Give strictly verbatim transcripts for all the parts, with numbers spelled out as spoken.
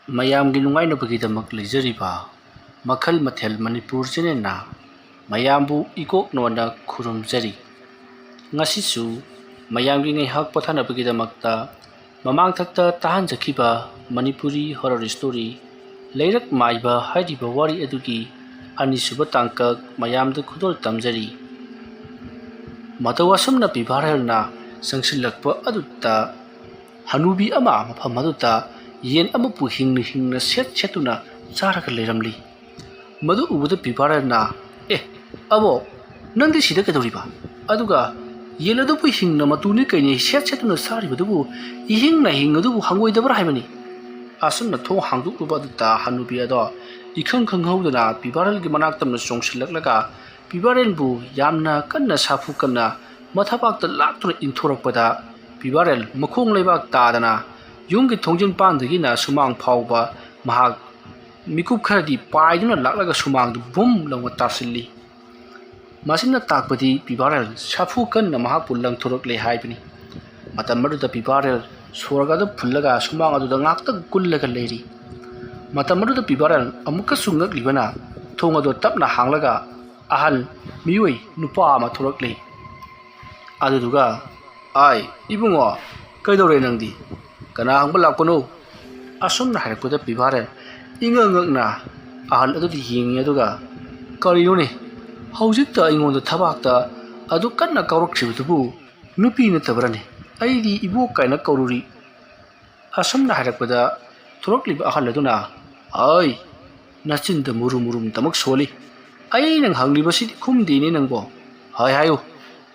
ꯃꯌꯥꯝꯒꯤ ꯅꯨꯡꯉꯥꯏꯅꯕꯒꯤꯗꯃꯛ ꯂꯩꯖꯔꯤꯕ ꯃꯈꯜ ꯃꯊꯦꯜ ꯃꯅꯤꯄꯨꯔ ꯆꯦꯅꯦꯜꯅ ꯃꯌꯥꯝꯕꯨ ꯏꯀꯣꯛ ꯅꯣꯟꯅ ꯈꯨꯔꯨꯝꯖꯔꯤ꯫ ꯉꯁꯤꯁꯨ ꯃꯌꯥꯝꯒꯤ ꯉꯥꯏꯍꯥꯛ ꯄꯣꯊꯥꯅꯕꯒꯤꯗꯃꯛꯇ ꯃꯃꯥꯡꯊꯛꯇ ꯇꯥꯍꯟꯖꯈꯤꯕ ꯃꯅꯤꯄꯨꯔꯤ ꯍꯣꯔꯔ ꯁ꯭ꯇꯣꯔꯤ ꯂꯩꯔꯛ ꯃꯥꯏꯕ ꯍꯥꯏꯔꯤꯕ ꯋꯥꯔꯤ ꯑꯗꯨꯒꯤ ꯑꯅꯤꯁꯨꯕ ꯇꯥꯡꯀꯛ ꯃꯌꯥꯝꯗ ꯈꯨꯗꯣꯜ ꯇꯝꯖꯔꯤ꯫ ꯃꯇꯧ ꯑꯁꯨꯝꯅ ꯄꯤꯚꯥꯔꯦꯜꯅ ꯆꯪꯁꯤꯜꯂꯛꯄ ꯑꯗꯨꯗ ꯍꯅꯨꯕꯤ ꯑꯃ ꯃꯐꯝ ꯑꯗꯨꯗ ꯌꯦꯟ ꯑꯃꯕꯨ ꯍꯤꯡꯅ ꯍꯤꯡꯅ ꯁꯦꯠ ꯁꯦꯠꯇꯨꯅ ꯆꯥꯔꯒ ꯂꯩꯔꯝꯂꯤ꯫ ꯃꯗꯨ ꯎꯕꯗ ꯄꯤꯚꯥꯔꯦꯜꯅ, "ꯑꯦ, ꯑꯕꯣꯛ, ꯅꯪꯗꯤ ꯁꯤꯗ ꯀꯩꯗꯧꯔꯤꯕ? ꯑꯗꯨꯒ ꯌꯦꯟ ꯑꯗꯨꯕꯨ ꯍꯤꯡꯅ ꯃꯇꯨꯅꯤ ꯀꯩꯅꯤ ꯁꯦꯠ ꯁꯦꯠꯇꯨꯅ ꯆꯥꯔꯤꯕꯗꯨꯕꯨ ꯏꯍꯤꯡ ꯅꯥꯍꯤꯡ ꯑꯗꯨꯕꯨ ꯍꯪꯒꯣꯏꯗꯕ꯭ꯔꯥ ꯍꯥꯏꯕꯅꯤ?" ꯑꯁꯨꯝꯅ ꯊꯣꯡ ꯍꯥꯡꯗꯣꯛꯂꯨꯕ ꯑꯗꯨꯗ ꯍꯅꯨꯕꯤ ꯑꯗꯣ ꯏꯈꯪ ꯈꯪꯍꯧꯗꯅ ꯄꯤꯚꯥꯔꯦꯜꯒꯤ ꯃꯅꯥꯛ ꯇꯝꯅ ꯆꯣꯡꯁꯤꯜꯂꯛꯂꯒ ꯄꯤꯚꯥꯔꯦꯜꯕꯨ ꯌꯥꯝꯅ ꯀꯟꯅ ꯁꯥꯐꯨ ꯀꯟꯅ ꯃꯊꯕꯥꯛꯇ ꯂꯥꯛꯇꯨꯅ ꯏꯟꯊꯣꯔꯛꯄꯗ ꯄꯤꯚꯥꯔꯦꯜ ꯃꯈꯣꯡ ꯂꯩꯕꯥꯛ ꯇꯥꯗꯅ ꯌꯨꯝꯒꯤ ꯊꯣꯡꯖꯤꯟ ꯄꯥꯟꯗꯒꯤꯅ ꯁꯨꯃꯥꯡ ꯐꯥꯎꯕ ꯃꯍꯥꯛ ꯃꯤꯀꯨꯞ ꯈꯔꯗꯤ ꯄꯥꯏꯗꯨꯅ ꯂꯥꯛꯂꯒ ꯁꯨꯃꯥꯡꯗꯨ ꯕꯨꯝ ꯂꯥꯎꯅ ꯇꯥꯁꯤꯜꯂꯤ꯫ ꯃꯁꯤꯅ ꯇꯥꯛꯄꯗꯤ ꯄꯤꯚꯥꯔꯦꯜ ꯁꯥꯐꯨ ꯀꯟꯅ ꯃꯍꯥꯛꯄꯨ ꯂꯪꯊꯣꯔꯛꯂꯦ ꯍꯥꯏꯕꯅꯤ꯫ ꯃꯇꯝ ꯑꯗꯨꯗ ꯄꯤꯚꯥꯔꯦꯜ ꯁꯣꯔꯒ ꯑꯗꯨ ꯐꯨꯜꯂꯒ ꯁꯨꯃꯥꯡ ꯑꯗꯨꯗ ꯉꯥꯛꯇꯪ ꯀꯨꯜꯂꯒ ꯂꯩꯔꯤ꯫ ꯃꯇꯝ ꯑꯗꯨꯗ ꯄꯤꯚꯥꯔꯦꯜ ꯑꯃꯨꯛꯀꯁꯨ ꯉꯛꯂꯤꯕꯅ ꯊꯣꯡ ꯑꯗꯨ ꯇꯞꯅ ꯍꯥꯡꯂꯒ ꯑꯍꯜ ꯃꯤꯑꯣꯏ ꯅꯨꯄꯥ ꯑꯃ ꯊꯣꯔꯛꯂꯤ꯫ ꯑꯗꯨꯗꯨꯒ, "ꯑꯥꯏ, ꯏꯕꯨꯡꯉꯣ, ꯀꯩꯗꯧꯔꯦ ꯅꯪꯗꯤ? ꯀꯅꯥ ꯍꯪꯕ ꯂꯥꯛꯄꯅꯣ?" ꯑꯁꯨꯝꯅ ꯍꯥꯏꯔꯛꯄꯗ ꯄꯤꯚꯥꯔꯦꯜ ꯏꯉꯛ ꯉꯛꯅ ꯑꯍꯜ ꯑꯗꯨꯗ ꯌꯦꯡꯉꯤ꯫ ꯑꯗꯨꯒ, "ꯀꯔꯤꯅꯣꯅꯦ? ꯍꯧꯖꯤꯛꯇ ꯑꯩꯉꯣꯟꯗ ꯊꯕꯥꯛꯇ ꯑꯗꯨ ꯀꯟꯅ ꯀꯥꯎꯔꯛꯈꯤꯕꯗꯨꯕꯨ ꯅꯨꯄꯤ ꯅꯠꯇꯕ꯭ꯔꯥꯅꯦ? ꯑꯩꯗꯤ ꯏꯕꯣꯛ ꯀꯥꯏꯅ ꯀꯧꯔꯨꯔꯤ꯫" ꯑꯁꯨꯝꯅ ꯍꯥꯏꯔꯛꯄꯗ ꯊꯣꯔꯛꯂꯤꯕ ꯑꯍꯜ ꯑꯗꯨꯅ, "ꯑꯩ, ꯅꯆꯤꯟꯗ ꯃꯨꯔꯨꯝ ꯃꯨꯔꯨꯝ ꯗꯃꯛ ꯁꯣꯜꯂꯤ꯫ ꯑꯩ ꯅꯪ ꯍꯪꯂꯤꯕꯁꯤꯗꯤ ꯈꯨꯝꯗꯦꯅꯦ ꯅꯪꯕꯣ꯫ ꯍꯥꯏ ꯍꯥꯏꯌꯨ,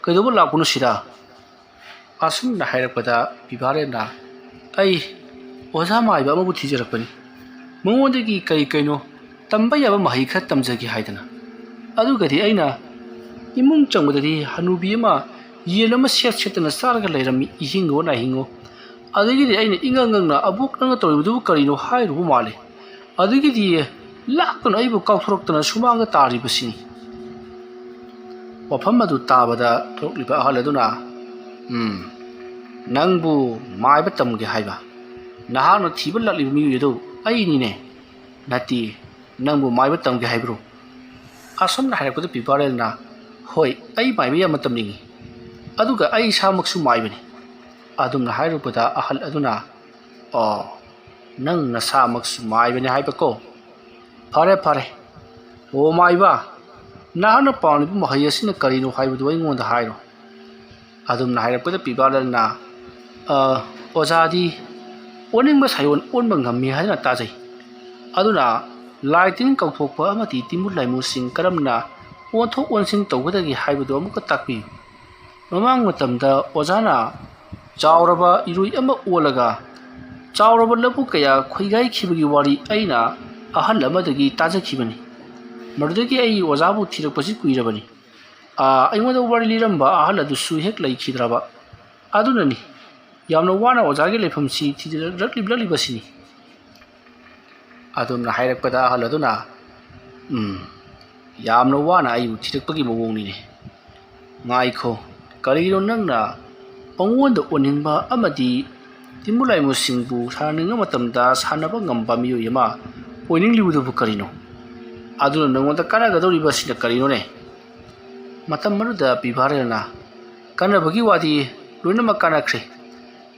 ꯀꯩꯗꯧꯕ ꯂꯥꯛꯄꯅꯣ ꯁꯤꯗ?" ꯑꯁꯨꯝꯅ ꯍꯥꯏꯔꯛꯄꯗ ꯄꯤꯚꯥꯔꯦꯜꯅ, "ꯑꯩ ꯑꯣꯖꯥ ꯃꯥꯏꯕ ꯑꯃꯕꯨ ꯊꯤꯖꯔꯛꯄꯅꯤ꯫ ꯃꯉꯣꯟꯗꯒꯤ ꯀꯔꯤ ꯀꯩꯅꯣ ꯇꯝꯕ ꯌꯥꯕ ꯃꯍꯩ ꯈꯔ ꯇꯝꯖꯒꯦ ꯍꯥꯏꯗꯅ꯫ ꯑꯗꯨꯒꯗꯤ ꯑꯩꯅ ꯏꯃꯨꯡ ꯆꯪꯕꯗꯗꯤ ꯍꯅꯨꯕꯤ ꯑꯃ ꯌꯦꯟ ꯑꯃ ꯁꯦꯠ ꯁꯦꯠꯇꯅ ꯆꯥꯔꯒ ꯂꯩꯔꯝꯃꯤ, ꯏꯍꯤꯡꯉꯣ ꯅꯥꯍꯤꯡꯉꯣ꯫ ꯑꯗꯒꯤꯗꯤ ꯑꯩꯅ ꯏꯉꯛ ꯉꯛꯅ, 'ꯑꯕꯣꯛ, ꯅꯪꯅ ꯇꯧꯔꯤꯕꯗꯨꯕꯨ ꯀꯔꯤꯅꯣ?' ꯍꯥꯏꯔꯨꯕ ꯃꯥꯜꯂꯦ꯫ ꯑꯗꯒꯤꯗꯤ ꯂꯥꯛꯇꯨꯅ ꯑꯩꯕꯨ ꯀꯥꯎꯊꯣꯔꯛꯇꯅ ꯁꯨꯃꯥꯡꯗ ꯇꯥꯔꯤꯕꯁꯤꯅꯤ꯫" ꯋꯥꯐꯝ ꯑꯗꯨ ꯇꯥꯕꯗ ꯊꯣꯛꯂꯤꯕ ꯑꯍꯜ ꯑꯗꯨꯅ, "ꯎꯝ, ꯅꯪꯕꯨ ꯃꯥꯏꯕ ꯇꯝꯒꯦ ꯍꯥꯏꯕ? ꯅꯍꯥꯛꯅ ꯊꯤꯕ ꯂꯥꯛꯂꯤꯕ ꯃꯤꯑꯣꯏ ꯑꯗꯨ "ꯑꯩꯅꯤꯅꯦ꯫ ꯅꯠꯇꯦ, ꯅꯪꯕꯨ ꯃꯥꯏꯕ ꯇꯝꯒꯦ ꯍꯥꯏꯕ꯭ꯔꯣ?" ꯑꯁꯨꯝꯅ ꯍꯥꯏꯔꯛꯄꯗ ꯄꯤꯕꯥꯔꯦꯜꯅ, "ꯍꯣꯏ, ꯑꯩ ꯃꯥꯏꯕ ꯌꯥꯝꯅ ꯇꯝꯅꯤꯡꯏ, ꯑꯗꯨꯒ ꯑꯩ ꯏꯁꯥꯃꯛꯁꯨ ꯃꯥꯏꯕꯅꯤ"꯫ ꯑꯗꯨꯝꯅ ꯍꯥꯏꯔꯨꯕꯗ ꯑꯍꯜ ꯑꯗꯨꯅ, "ꯑꯣ, ꯅꯪ ꯅꯁꯥꯃꯛꯁꯨ ꯃꯥꯏꯕꯅꯤ ꯍꯥꯏꯕꯀꯣ? ꯐꯔꯦ, ꯐꯔꯦ꯫ ꯑꯣ ꯃꯥꯏꯕ, ꯅꯍꯥꯛꯅ ꯄꯥꯝꯂꯤꯕ ꯃꯍꯩ ꯑꯁꯤꯅ ꯀꯔꯤꯅꯣ ꯍꯥꯏꯕꯗꯨ ꯑꯩꯉꯣꯟꯗ ꯍꯥꯏꯔꯣ"꯫ ꯑꯗꯨꯝꯅ ꯍꯥꯏꯔꯛꯄꯗ ꯄꯤꯕꯥꯔꯦꯜꯅ, "ꯑ, ꯑꯣꯖꯥꯗꯤ ꯑꯣꯟꯅꯤꯡꯕ ꯁꯥꯏꯑꯣꯟ ꯑꯣꯟꯕ ꯉꯝꯃꯤ ꯍꯥꯏꯗꯨꯅ ꯇꯥꯖꯩ꯫ ꯑꯗꯨꯅ ꯂꯥꯏ ꯇꯤꯟ ꯀꯧꯊꯣꯛꯄ ꯑꯃꯗꯤ ꯇꯤꯟꯕꯨ ꯂꯥꯏꯃꯨꯁꯤꯡ ꯀꯔꯝꯅ ꯑꯣꯟꯊꯣꯛ ꯑꯣꯟꯁꯤꯟ ꯇꯧꯒꯗꯒꯦ ꯍꯥꯏꯕꯗꯨ ꯑꯃꯨꯛꯀ ꯇꯥꯛꯄꯤꯌꯨ"꯫ ꯃꯃꯥꯡ ꯃꯇꯝꯗ ꯑꯣꯖꯥꯅ ꯆꯥꯎꯔꯕ ꯏꯔꯣꯏ ꯑꯃ ꯑꯣꯜꯂꯒ ꯆꯥꯎꯔꯕ ꯂꯧꯕꯨꯛ ꯀꯌꯥ ꯈꯣꯏꯒꯥꯏꯈꯤꯕꯒꯤ ꯋꯥꯔꯤ ꯑꯩꯅ ꯑꯍꯜ ꯑꯃꯗꯒꯤ ꯇꯥꯖꯈꯤꯕꯅꯤ꯫ ꯃꯗꯨꯗꯒꯤ ꯑꯩ ꯑꯣꯖꯥꯕꯨ ꯊꯤꯔꯛꯄꯁꯤ ꯀꯨꯏꯔꯕꯅꯤ꯫ ꯑꯥ, ꯑꯩꯉꯣꯟꯗ ꯋꯥꯔꯤ ꯂꯤꯔꯝꯕ ꯑꯍꯜ ꯑꯗꯨꯁꯨ ꯍꯦꯛ ꯂꯩꯈꯤꯗ꯭ꯔꯕ꯫ ꯑꯗꯨꯅꯅꯤ ꯌꯥꯝꯅ ꯋꯥꯅ ꯑꯣꯖꯥꯒꯤ ꯂꯩꯐꯝꯁꯤ ꯊꯤꯖꯤꯜꯂꯛꯂꯤꯕꯁꯤꯅꯤ꯫ ꯑꯗꯨꯝꯅ ꯍꯥꯏꯔꯛꯄꯗ ꯑꯍꯜ ꯑꯗꯨꯅ, "ꯎꯝ, ꯌꯥꯝꯅ ꯋꯥꯅ ꯑꯩꯕꯨ ꯊꯤꯔꯛꯄꯒꯤ ꯃꯑꯣꯡꯅꯤꯅꯦ꯫ ꯉꯥꯏꯈꯣ, ꯀꯔꯤꯅꯣ ꯅꯪꯅ ꯄꯪꯑꯣꯟꯗ ꯑꯣꯟꯅꯤꯡꯕ ꯑꯃꯗꯤ ꯇꯤꯟꯕꯨ ꯂꯥꯏꯃꯨꯁꯤꯡꯕꯨ ꯁꯥꯟꯅꯅꯤꯡꯕ ꯃꯇꯝꯗ ꯁꯥꯟꯅꯕ ꯉꯝꯕ ꯃꯤꯑꯣꯏ ꯑꯃ ꯑꯣꯏꯅꯤꯡꯂꯤꯕꯗꯨꯕꯨ ꯀꯔꯤꯅꯣ? ꯑꯗꯨꯅ ꯅꯪꯉꯣꯟꯗ ꯀꯥꯟꯅꯒꯗꯧꯔꯤꯕꯁꯤꯅ ꯀꯔꯤꯅꯣꯅꯦ?" ꯃꯇꯝ ꯑꯗꯨꯗ ꯄꯤꯕꯥꯔꯦꯜꯅ, "ꯀꯥꯟꯅꯕꯒꯤ ꯋꯥꯗꯤ ꯂꯣꯏꯅꯃꯛ ꯀꯥꯟꯅꯈ꯭ꯔꯦ꯫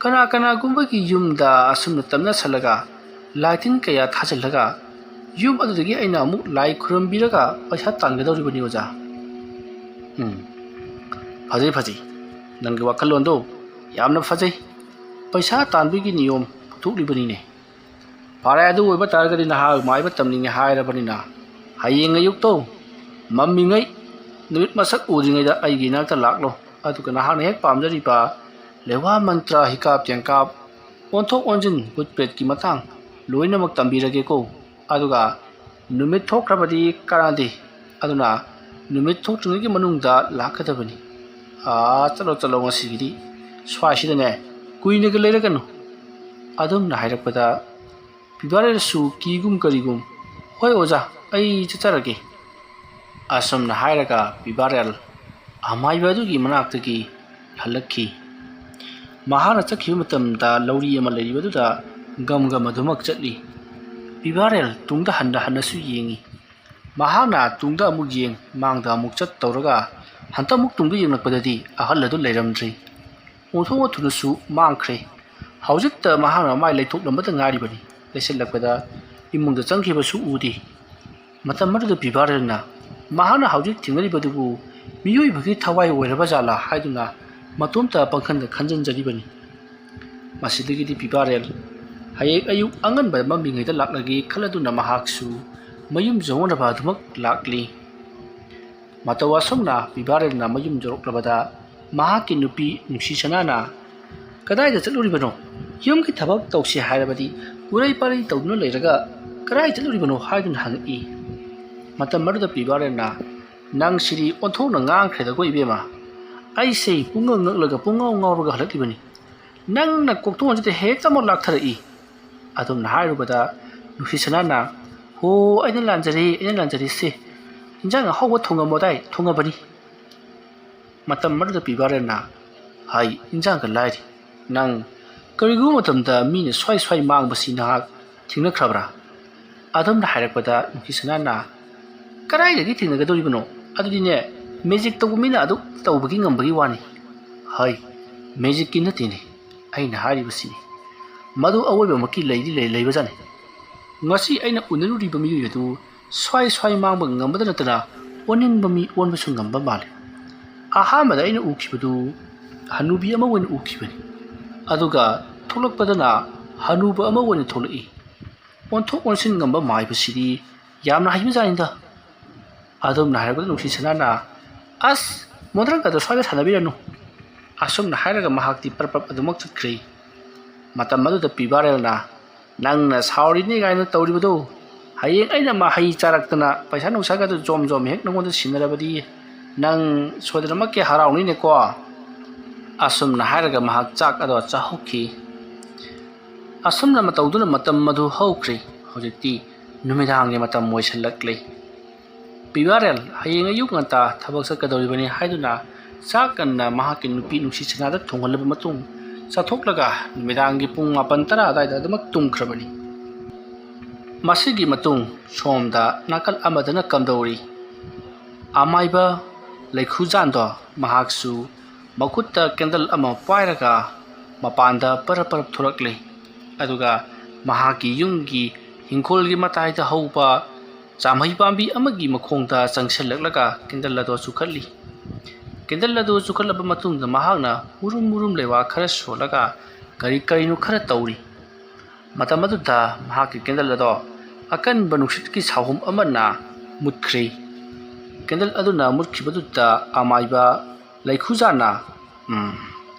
ꯀꯅꯥ ꯀꯅꯥꯒꯨꯝꯕꯒꯤ ꯌꯨꯝꯗ ꯑꯁꯨꯝꯅ ꯇꯞꯅ ꯁꯜꯂꯒ ꯂꯥꯏ ꯇꯤꯟ ꯀꯌꯥ ꯊꯥꯖꯤꯜꯂꯒ ꯌꯨꯝ ꯑꯗꯨꯗꯒꯤ ꯑꯩꯅ ꯑꯃꯨꯛ ꯂꯥꯏ ꯈꯨꯔꯨꯝꯕꯤꯔꯒ ꯄꯩꯁꯥ ꯇꯥꯟꯒꯗꯧꯔꯤꯕꯅꯤ ꯑꯣꯖꯥ"꯫ ꯎꯝ, ꯐꯖꯩ, ꯐꯖꯩ꯫ ꯅꯪꯒꯤ ꯋꯥꯈꯜꯂꯣꯟꯗꯣ ꯌꯥꯝꯅ ꯐꯖꯩ꯫ ꯄꯩꯁꯥ ꯇꯥꯟꯕꯒꯤ ꯅꯤꯌꯣꯝ ꯄꯨꯊꯣꯛꯂꯤꯕꯅꯤꯅꯦ꯫ ꯐꯔꯦ, ꯑꯗꯨ ꯑꯣꯏꯕ ꯇꯥꯔꯒꯗꯤ ꯅꯍꯥꯛ ꯃꯥꯏꯕ ꯇꯝꯅꯤꯡꯉꯦ ꯍꯥꯏꯔꯕꯅꯤꯅ, ꯍꯌꯦꯡ ꯑꯌꯨꯛꯇꯣ ꯃꯝꯃꯤꯉꯩ, ꯅꯨꯃꯤꯠ ꯃꯁꯛ ꯎꯗ꯭ꯔꯤꯉꯩꯗ ꯑꯩꯒꯤ ꯏꯅꯥꯛꯇ ꯂꯥꯛꯂꯣ꯫ ꯑꯗꯨꯒ ꯅꯍꯥꯛꯅ ꯍꯦꯛ ꯄꯥꯝꯖꯔꯤꯕ ꯂꯩꯋꯥ ꯃꯟꯇ꯭ꯔ, ꯍꯤꯀꯥꯞ ꯇꯦꯡꯀꯥꯞ, ꯑꯣꯟꯊꯣꯛ ꯑꯣꯟꯁꯤꯟ, ꯚꯨꯠ ꯄ꯭ꯔꯦꯠꯀꯤ ꯃꯇꯥꯡ ꯂꯣꯏꯅꯃꯛ ꯇꯝꯕꯤꯔꯒꯦꯀꯣ꯫ ꯑꯗꯨꯒ ꯅꯨꯃꯤꯠ ꯊꯣꯛꯈ꯭ꯔꯕꯗꯤ ꯀꯥꯟꯅꯗꯦ꯫ ꯑꯗꯨꯅ ꯅꯨꯃꯤꯠ ꯊꯣꯛꯇ꯭ꯔꯤꯉꯩꯒꯤ ꯃꯅꯨꯡꯗ ꯂꯥꯛꯀꯗꯕꯅꯤ꯫ ꯑꯥ, ꯆꯠꯂꯣ, ꯆꯠꯂꯣ, ꯉꯁꯤꯒꯤꯗꯤ ꯁ꯭ꯋꯥꯏꯁꯤꯗꯅꯦ ꯀꯨꯏꯅꯒ ꯂꯩꯔꯒꯅꯨ꯫ ꯑꯗꯨꯝꯅ ꯍꯥꯏꯔꯛꯄꯗ ꯄꯤꯕꯥꯔꯦꯜꯁꯨ ꯀꯤꯒꯨꯝ ꯀꯔꯤꯒꯨꯝ, "ꯍꯣꯏ ꯑꯣꯖꯥ, ꯑꯩ ꯆꯠꯆꯔꯒꯦ"꯫ ꯑꯁꯨꯝꯅ ꯍꯥꯏꯔꯒ ꯄꯤꯕꯥꯔꯦꯜ ꯑꯃꯥꯏꯕ ꯑꯗꯨꯒꯤ ꯃꯅꯥꯛꯇꯒꯤ ꯍꯜꯂꯛꯈꯤ꯫ ꯃꯍꯥꯛꯅ ꯆꯠꯈꯤꯕ ꯃꯇꯝꯗ ꯂꯧꯔꯤ ꯑꯃ ꯂꯩꯔꯤꯕꯗꯨꯗ ꯒꯝ ꯒꯝ ꯑꯗꯨꯃꯛ ꯆꯠꯂꯤ꯫ ꯄꯤꯕꯥꯔꯦꯜ ꯇꯨꯡꯗ ꯍꯟꯅ ꯍꯟꯅꯁꯨ ꯌꯦꯡꯏ꯫ ꯃꯍꯥꯛꯅ ꯇꯨꯡꯗ ꯑꯃꯨꯛ ꯌꯦꯡ, ꯃꯥꯡꯗ ꯑꯃꯨꯛ ꯆꯠ ꯇꯧꯔꯒ ꯍꯟꯇꯛ ꯑꯃꯨꯛ ꯇꯨꯡꯗ ꯌꯦꯡꯂꯛꯄꯗꯗꯤ ꯑꯍꯜ ꯑꯗꯨ ꯂꯩꯔꯝꯗ꯭ꯔꯦ꯫ ꯑꯣꯟꯊꯣꯛ ꯑꯣꯟꯊꯨꯅꯁꯨ ꯃꯥꯡꯈ꯭ꯔꯦ꯫ ꯍꯧꯖꯤꯛꯇ ꯃꯍꯥꯛꯅ ꯃꯥꯏ ꯂꯩꯊꯣꯛꯂꯝꯕꯗ ꯉꯥꯏꯔꯤꯕꯅꯤ꯫ ꯂꯩꯁꯤꯜꯂꯛꯄꯗ ꯏꯃꯨꯡꯗ ꯆꯪꯈꯤꯕꯁꯨ ꯎꯗꯦ꯫ ꯃꯇꯝ ꯑꯗꯨꯗ ꯄꯤꯕꯥꯔꯦꯜꯅ ꯃꯍꯥꯛꯅ ꯍꯧꯖꯤꯛ ꯊꯦꯡꯅꯔꯤꯕꯗꯨꯕꯨ ꯃꯤꯑꯣꯏꯕꯒꯤ ꯊꯋꯥꯏ ꯑꯣꯏꯔꯕ ꯖꯥꯠꯂꯥ ꯍꯥꯏꯗꯨꯅ ꯃꯇꯣꯝꯇ ꯄꯪꯈꯟꯗ ꯈꯟꯖꯤꯟꯖꯔꯤꯕꯅꯤ꯫ ꯃꯁꯤꯗꯒꯤꯗꯤ ꯄꯤꯕꯥꯔꯦꯜ ꯍꯌꯦꯡ ꯑꯌꯨꯛ ꯑꯉꯟꯕ ꯃꯝꯂꯤꯉꯩꯗ ꯂꯥꯛꯂꯒꯦ ꯈꯜꯂꯗꯨꯅ ꯃꯍꯥꯛꯁꯨ ꯃꯌꯨꯝ ꯌꯧꯅꯅꯕ ꯑꯗꯨꯃꯛ ꯂꯥꯛꯂꯤ꯫ ꯃꯇꯧ ꯑꯁꯨꯝꯅ ꯄꯤꯕꯥꯔꯦꯜꯅ ꯃꯌꯨꯝ ꯌꯧꯔꯛꯂꯕꯗ ꯃꯍꯥꯛꯀꯤ ꯅꯨꯄꯤ ꯅꯨꯡꯁꯤ ꯁꯅꯥꯅ "ꯀꯗꯥꯏꯗ ꯆꯠꯂꯨꯔꯤꯕꯅꯣ? ꯌꯨꯝꯒꯤ ꯊꯕꯛ ꯇꯧꯁꯤ ꯍꯥꯏꯔꯕꯗꯤ ꯎꯔꯩ ꯄꯥꯔꯩ ꯇꯧꯗꯨꯅ ꯂꯩꯔꯒ ꯀꯗꯥꯏ ꯆꯠꯂꯨꯔꯤꯕꯅꯣ?" ꯍꯥꯏꯗꯨꯅ ꯍꯪꯉꯛꯏ꯫ ꯃꯇꯝ ꯑꯗꯨꯗ ꯄꯤꯕꯥꯔꯦꯜꯅ, "ꯅꯪ ꯁꯤꯗꯤ ꯑꯣꯟꯊꯣꯛꯅ ꯉꯥꯡꯈ꯭ꯔꯦꯗꯀꯣ ꯏꯕꯦꯝꯃ꯫ ꯑꯩꯁꯦ ꯄꯨꯡꯉꯛ ꯉꯛꯂꯒ ꯄꯨꯡꯉꯥꯎ ꯉꯥꯎꯔꯒ ꯍꯜꯂꯛꯂꯤꯕꯅꯤ꯫ ꯅꯪꯅ ꯀꯣꯛꯊꯣꯡꯁꯤꯗ ꯍꯦꯛꯇ ꯑꯃꯨꯛ ꯂꯥꯛꯊꯔꯛꯏ"꯫ ꯑꯗꯨꯝꯅ ꯍꯥꯏꯔꯨꯕꯗ ꯅꯨꯡꯁꯤ ꯁꯅꯥꯅ, "ꯍꯣ, ꯑꯩꯅ ꯂꯥꯟꯖꯔꯦ, ꯑꯩꯅ ꯂꯥꯟꯖꯔꯦ꯫ ꯁꯦ, ꯏꯟꯖꯥꯡ ꯑꯍꯥꯎꯕ ꯊꯣꯡꯉꯝꯃꯣꯗꯥꯏ, ꯊꯣꯡꯉꯕꯅꯤ"꯫ ꯃꯇꯝ ꯑꯗꯨꯗ ꯄꯤꯕꯥꯔꯦꯜꯅ, "ꯍꯥꯏ, ꯏꯟꯖꯥꯡꯒ ꯂꯥꯏꯔꯤ꯫ ꯅꯪ ꯀꯔꯤꯒꯨꯝꯕ ꯃꯇꯝꯗ ꯃꯤꯅ ꯁ꯭ꯋꯥꯏ ꯁ꯭ꯋꯥꯏ ꯃꯥꯡꯕꯁꯤ ꯅꯍꯥꯛ ꯊꯦꯡꯅꯈ꯭ꯔꯕ꯭ꯔꯥ?" ꯑꯗꯨꯝꯅ ꯍꯥꯏꯔꯛꯄꯗ ꯅꯨꯡꯁꯤ ꯁꯅꯥꯅ, "ꯀꯗꯥꯏꯗꯒꯤ ꯊꯦꯡꯅꯒꯗꯧꯔꯤꯕꯅꯣ? ꯑꯗꯨꯗꯤꯅꯦ, ꯃꯦꯖꯤꯛ ꯇꯧꯕ ꯃꯤꯅ ꯑꯗꯨ ꯇꯧꯕꯒꯤ ꯉꯝꯕꯒꯤ ꯋꯥꯅꯤ"꯫ "ꯍꯥꯏ, ꯃꯦꯖꯤꯛꯀꯤ ꯅꯠꯇꯦꯅꯦ ꯑꯩꯅ ꯍꯥꯏꯔꯤꯕꯁꯤ꯫ ꯃꯗꯨ ꯑꯑꯣꯏꯕꯃꯛꯀꯤ ꯂꯩꯗꯤ ꯂꯩ-, ꯂꯩꯕꯖꯥꯠꯅꯤ꯫ ꯉꯁꯤ ꯑꯩꯅ ꯎꯅꯔꯨꯔꯤꯕ ꯃꯤꯑꯣꯏ ꯑꯗꯨ ꯁ꯭ꯋꯥꯏ ꯁ꯭ꯋꯥꯏ ꯃꯥꯡꯕ ꯉꯝꯕꯗ ꯅꯠꯇꯅ ꯑꯣꯟꯅꯤꯡꯕ ꯃꯤ ꯑꯣꯟꯕꯁꯨ ꯉꯝꯕ ꯃꯥꯜꯂꯤ꯫ ꯑꯍꯥꯟꯕꯗ ꯑꯩꯅ ꯎꯈꯤꯕꯗꯨ ꯍꯅꯨꯕꯤ ꯑꯃ ꯑꯣꯏꯅ ꯎꯈꯤꯕꯅꯤ꯫ ꯑꯗꯨꯒ ꯊꯣꯛꯂꯛꯄꯗꯅ ꯍꯅꯨꯕ ꯑꯃ ꯑꯣꯏꯅ ꯊꯣꯛꯂꯛꯏ꯫ ꯑꯣꯟꯊꯣꯛ ꯑꯣꯟꯁꯤꯟ ꯉꯝꯕ ꯃꯥꯏꯕꯁꯤꯗꯤ ꯌꯥꯝꯅ ꯍꯩꯕꯖꯥꯠꯅꯤꯗ"꯫ ꯑꯗꯨꯝꯅ ꯍꯥꯏꯔꯛꯄꯗ ꯅꯨꯡꯁꯤ ꯁꯅꯥꯅ, "ꯑꯁ, ꯃꯣꯗꯔꯟꯒꯗꯣ ꯁ꯭ꯋꯥꯏꯗ ꯁꯥꯟꯅꯕꯤꯔꯅꯨ"꯫ ꯑꯁꯨꯝꯅ ꯍꯥꯏꯔꯒ ꯃꯍꯥꯛꯇꯤ ꯄ꯭ꯔꯞ ꯄ꯭ꯔꯞ ꯑꯗꯨꯃꯛ ꯆꯠꯈ꯭ꯔꯦ꯫ ꯃꯇꯝ ꯑꯗꯨꯗ ꯄꯤꯕꯥꯔꯦꯜꯅ, "ꯅꯪꯅ ꯁꯥꯎꯔꯤꯅꯤ ꯀꯥꯏꯅ ꯇꯧꯔꯤꯕꯗꯣ, ꯍꯌꯦꯡ ꯑꯩꯅ ꯃꯍꯩ ꯆꯥꯔꯛꯇꯅ ꯄꯩꯁꯥ ꯅꯨꯡꯁꯥꯒꯗꯨ ꯖꯣꯝ ꯖꯣꯝ ꯍꯦꯛ ꯅꯉꯣꯟꯗ ꯁꯤꯟꯅꯔꯕꯗꯤ ꯅꯪ ꯁꯣꯏꯗꯅꯃꯛꯀꯤ ꯍꯔꯥꯎꯅꯤꯅꯦꯀꯣ"꯫ ꯑꯁꯨꯝꯅ ꯍꯥꯏꯔꯒ ꯃꯍꯥꯛ ꯆꯥꯛ ꯑꯗꯣ ꯆꯥꯍꯧꯈꯤ꯫ ꯑꯁꯨꯝꯅ ꯃꯇꯧꯗꯨꯅ ꯃꯇꯝ ꯑꯗꯨ ꯍꯧꯈ꯭ꯔꯦ꯫ ꯍꯧꯖꯤꯛꯇꯤ ꯅꯨꯃꯤꯗꯥꯡꯒꯤ ꯃꯇꯝ ꯑꯣꯏꯁꯤꯜꯂꯛꯂꯦ꯫ ꯄꯤꯕꯥꯔꯦꯜ ꯍꯌꯦꯡ ꯑꯌꯨꯛ ꯉꯟꯇꯥ ꯊꯕꯛ ꯆꯠꯀꯗꯧꯔꯤꯕꯅꯤ ꯍꯥꯏꯗꯨꯅ ꯆꯥꯛ ꯉꯟꯅ ꯃꯍꯥꯛꯀꯤ ꯅꯨꯄꯤ ꯅꯨꯡꯁꯤ ꯁꯅꯥꯗ ꯊꯣꯡꯍꯜꯂꯕ ꯃꯇꯨꯡ ꯆꯥꯊꯣꯛꯂꯒ ꯅꯨꯃꯤꯗꯥꯡꯒꯤ ꯄꯨꯡ ꯃꯥꯄꯟ ꯇꯔꯥ ꯑꯗꯨꯋꯥꯏꯗ ꯑꯗꯨꯃꯛ ꯇꯨꯝꯈ꯭ꯔꯕꯅꯤ꯫ ꯃꯁꯤꯒꯤ ꯃꯇꯨꯡ ꯁꯣꯝꯗ ꯅꯥꯀꯜ ꯑꯃꯗꯅ ꯀꯝꯗꯧꯔꯤ? ꯑꯃꯥꯏꯕ ꯂꯩꯈꯨꯖꯥꯟꯗꯣ ꯃꯍꯥꯛꯁꯨ ꯃꯈꯨꯠꯇ ꯀꯦꯟꯗꯜ ꯑꯃ ꯄꯥꯏꯔꯒ ꯃꯄꯥꯟꯗ ꯄꯔꯞ ꯄꯔꯞ ꯊꯣꯔꯛꯂꯦ꯫ ꯑꯗꯨꯒ ꯃꯍꯥꯛꯀꯤ ꯌꯨꯝꯒꯤ ꯍꯤꯡꯈꯣꯜꯒꯤ ꯃꯇꯥꯏꯗ ꯍꯧꯕ ꯆꯥꯝꯃꯩ ꯄꯥꯝꯕꯤ ꯑꯃꯒꯤ ꯃꯈꯣꯡꯗ ꯆꯪꯁꯤꯜꯂꯛꯂꯒ ꯀꯦꯟꯗꯜ ꯑꯗꯨ ꯆꯨꯈꯠꯂꯤ꯫ ꯀꯦꯟꯗꯜ ꯑꯗꯨ ꯆꯨꯈꯠꯂꯕ ꯃꯇꯨꯡꯗ ꯃꯍꯥꯛꯅ ꯃꯨꯔꯨꯝ ꯃꯨꯔꯨꯝ ꯂꯩꯋꯥ ꯈꯔ ꯁꯣꯜꯂꯒ ꯀꯔꯤ ꯀꯔꯤꯅꯣ ꯈꯔ ꯇꯧꯔꯤ꯫ ꯃꯇꯝ ꯑꯗꯨꯗ ꯃꯍꯥꯛꯀꯤ ꯀꯦꯟꯗꯜ ꯑꯗꯣ ꯑꯀꯟꯕ ꯅꯨꯡꯁꯤꯠꯀꯤ ꯁꯥꯍꯨꯝ ꯑꯃꯅ ꯃꯨꯠꯈ꯭ꯔꯦ꯫ ꯀꯦꯟꯗꯜ ꯑꯗꯨꯅ ꯃꯨꯠꯈꯤꯕꯗꯨꯗ ꯑꯃꯥꯏꯕ ꯂꯩꯈꯨꯖꯥꯅ, "ꯎꯝ,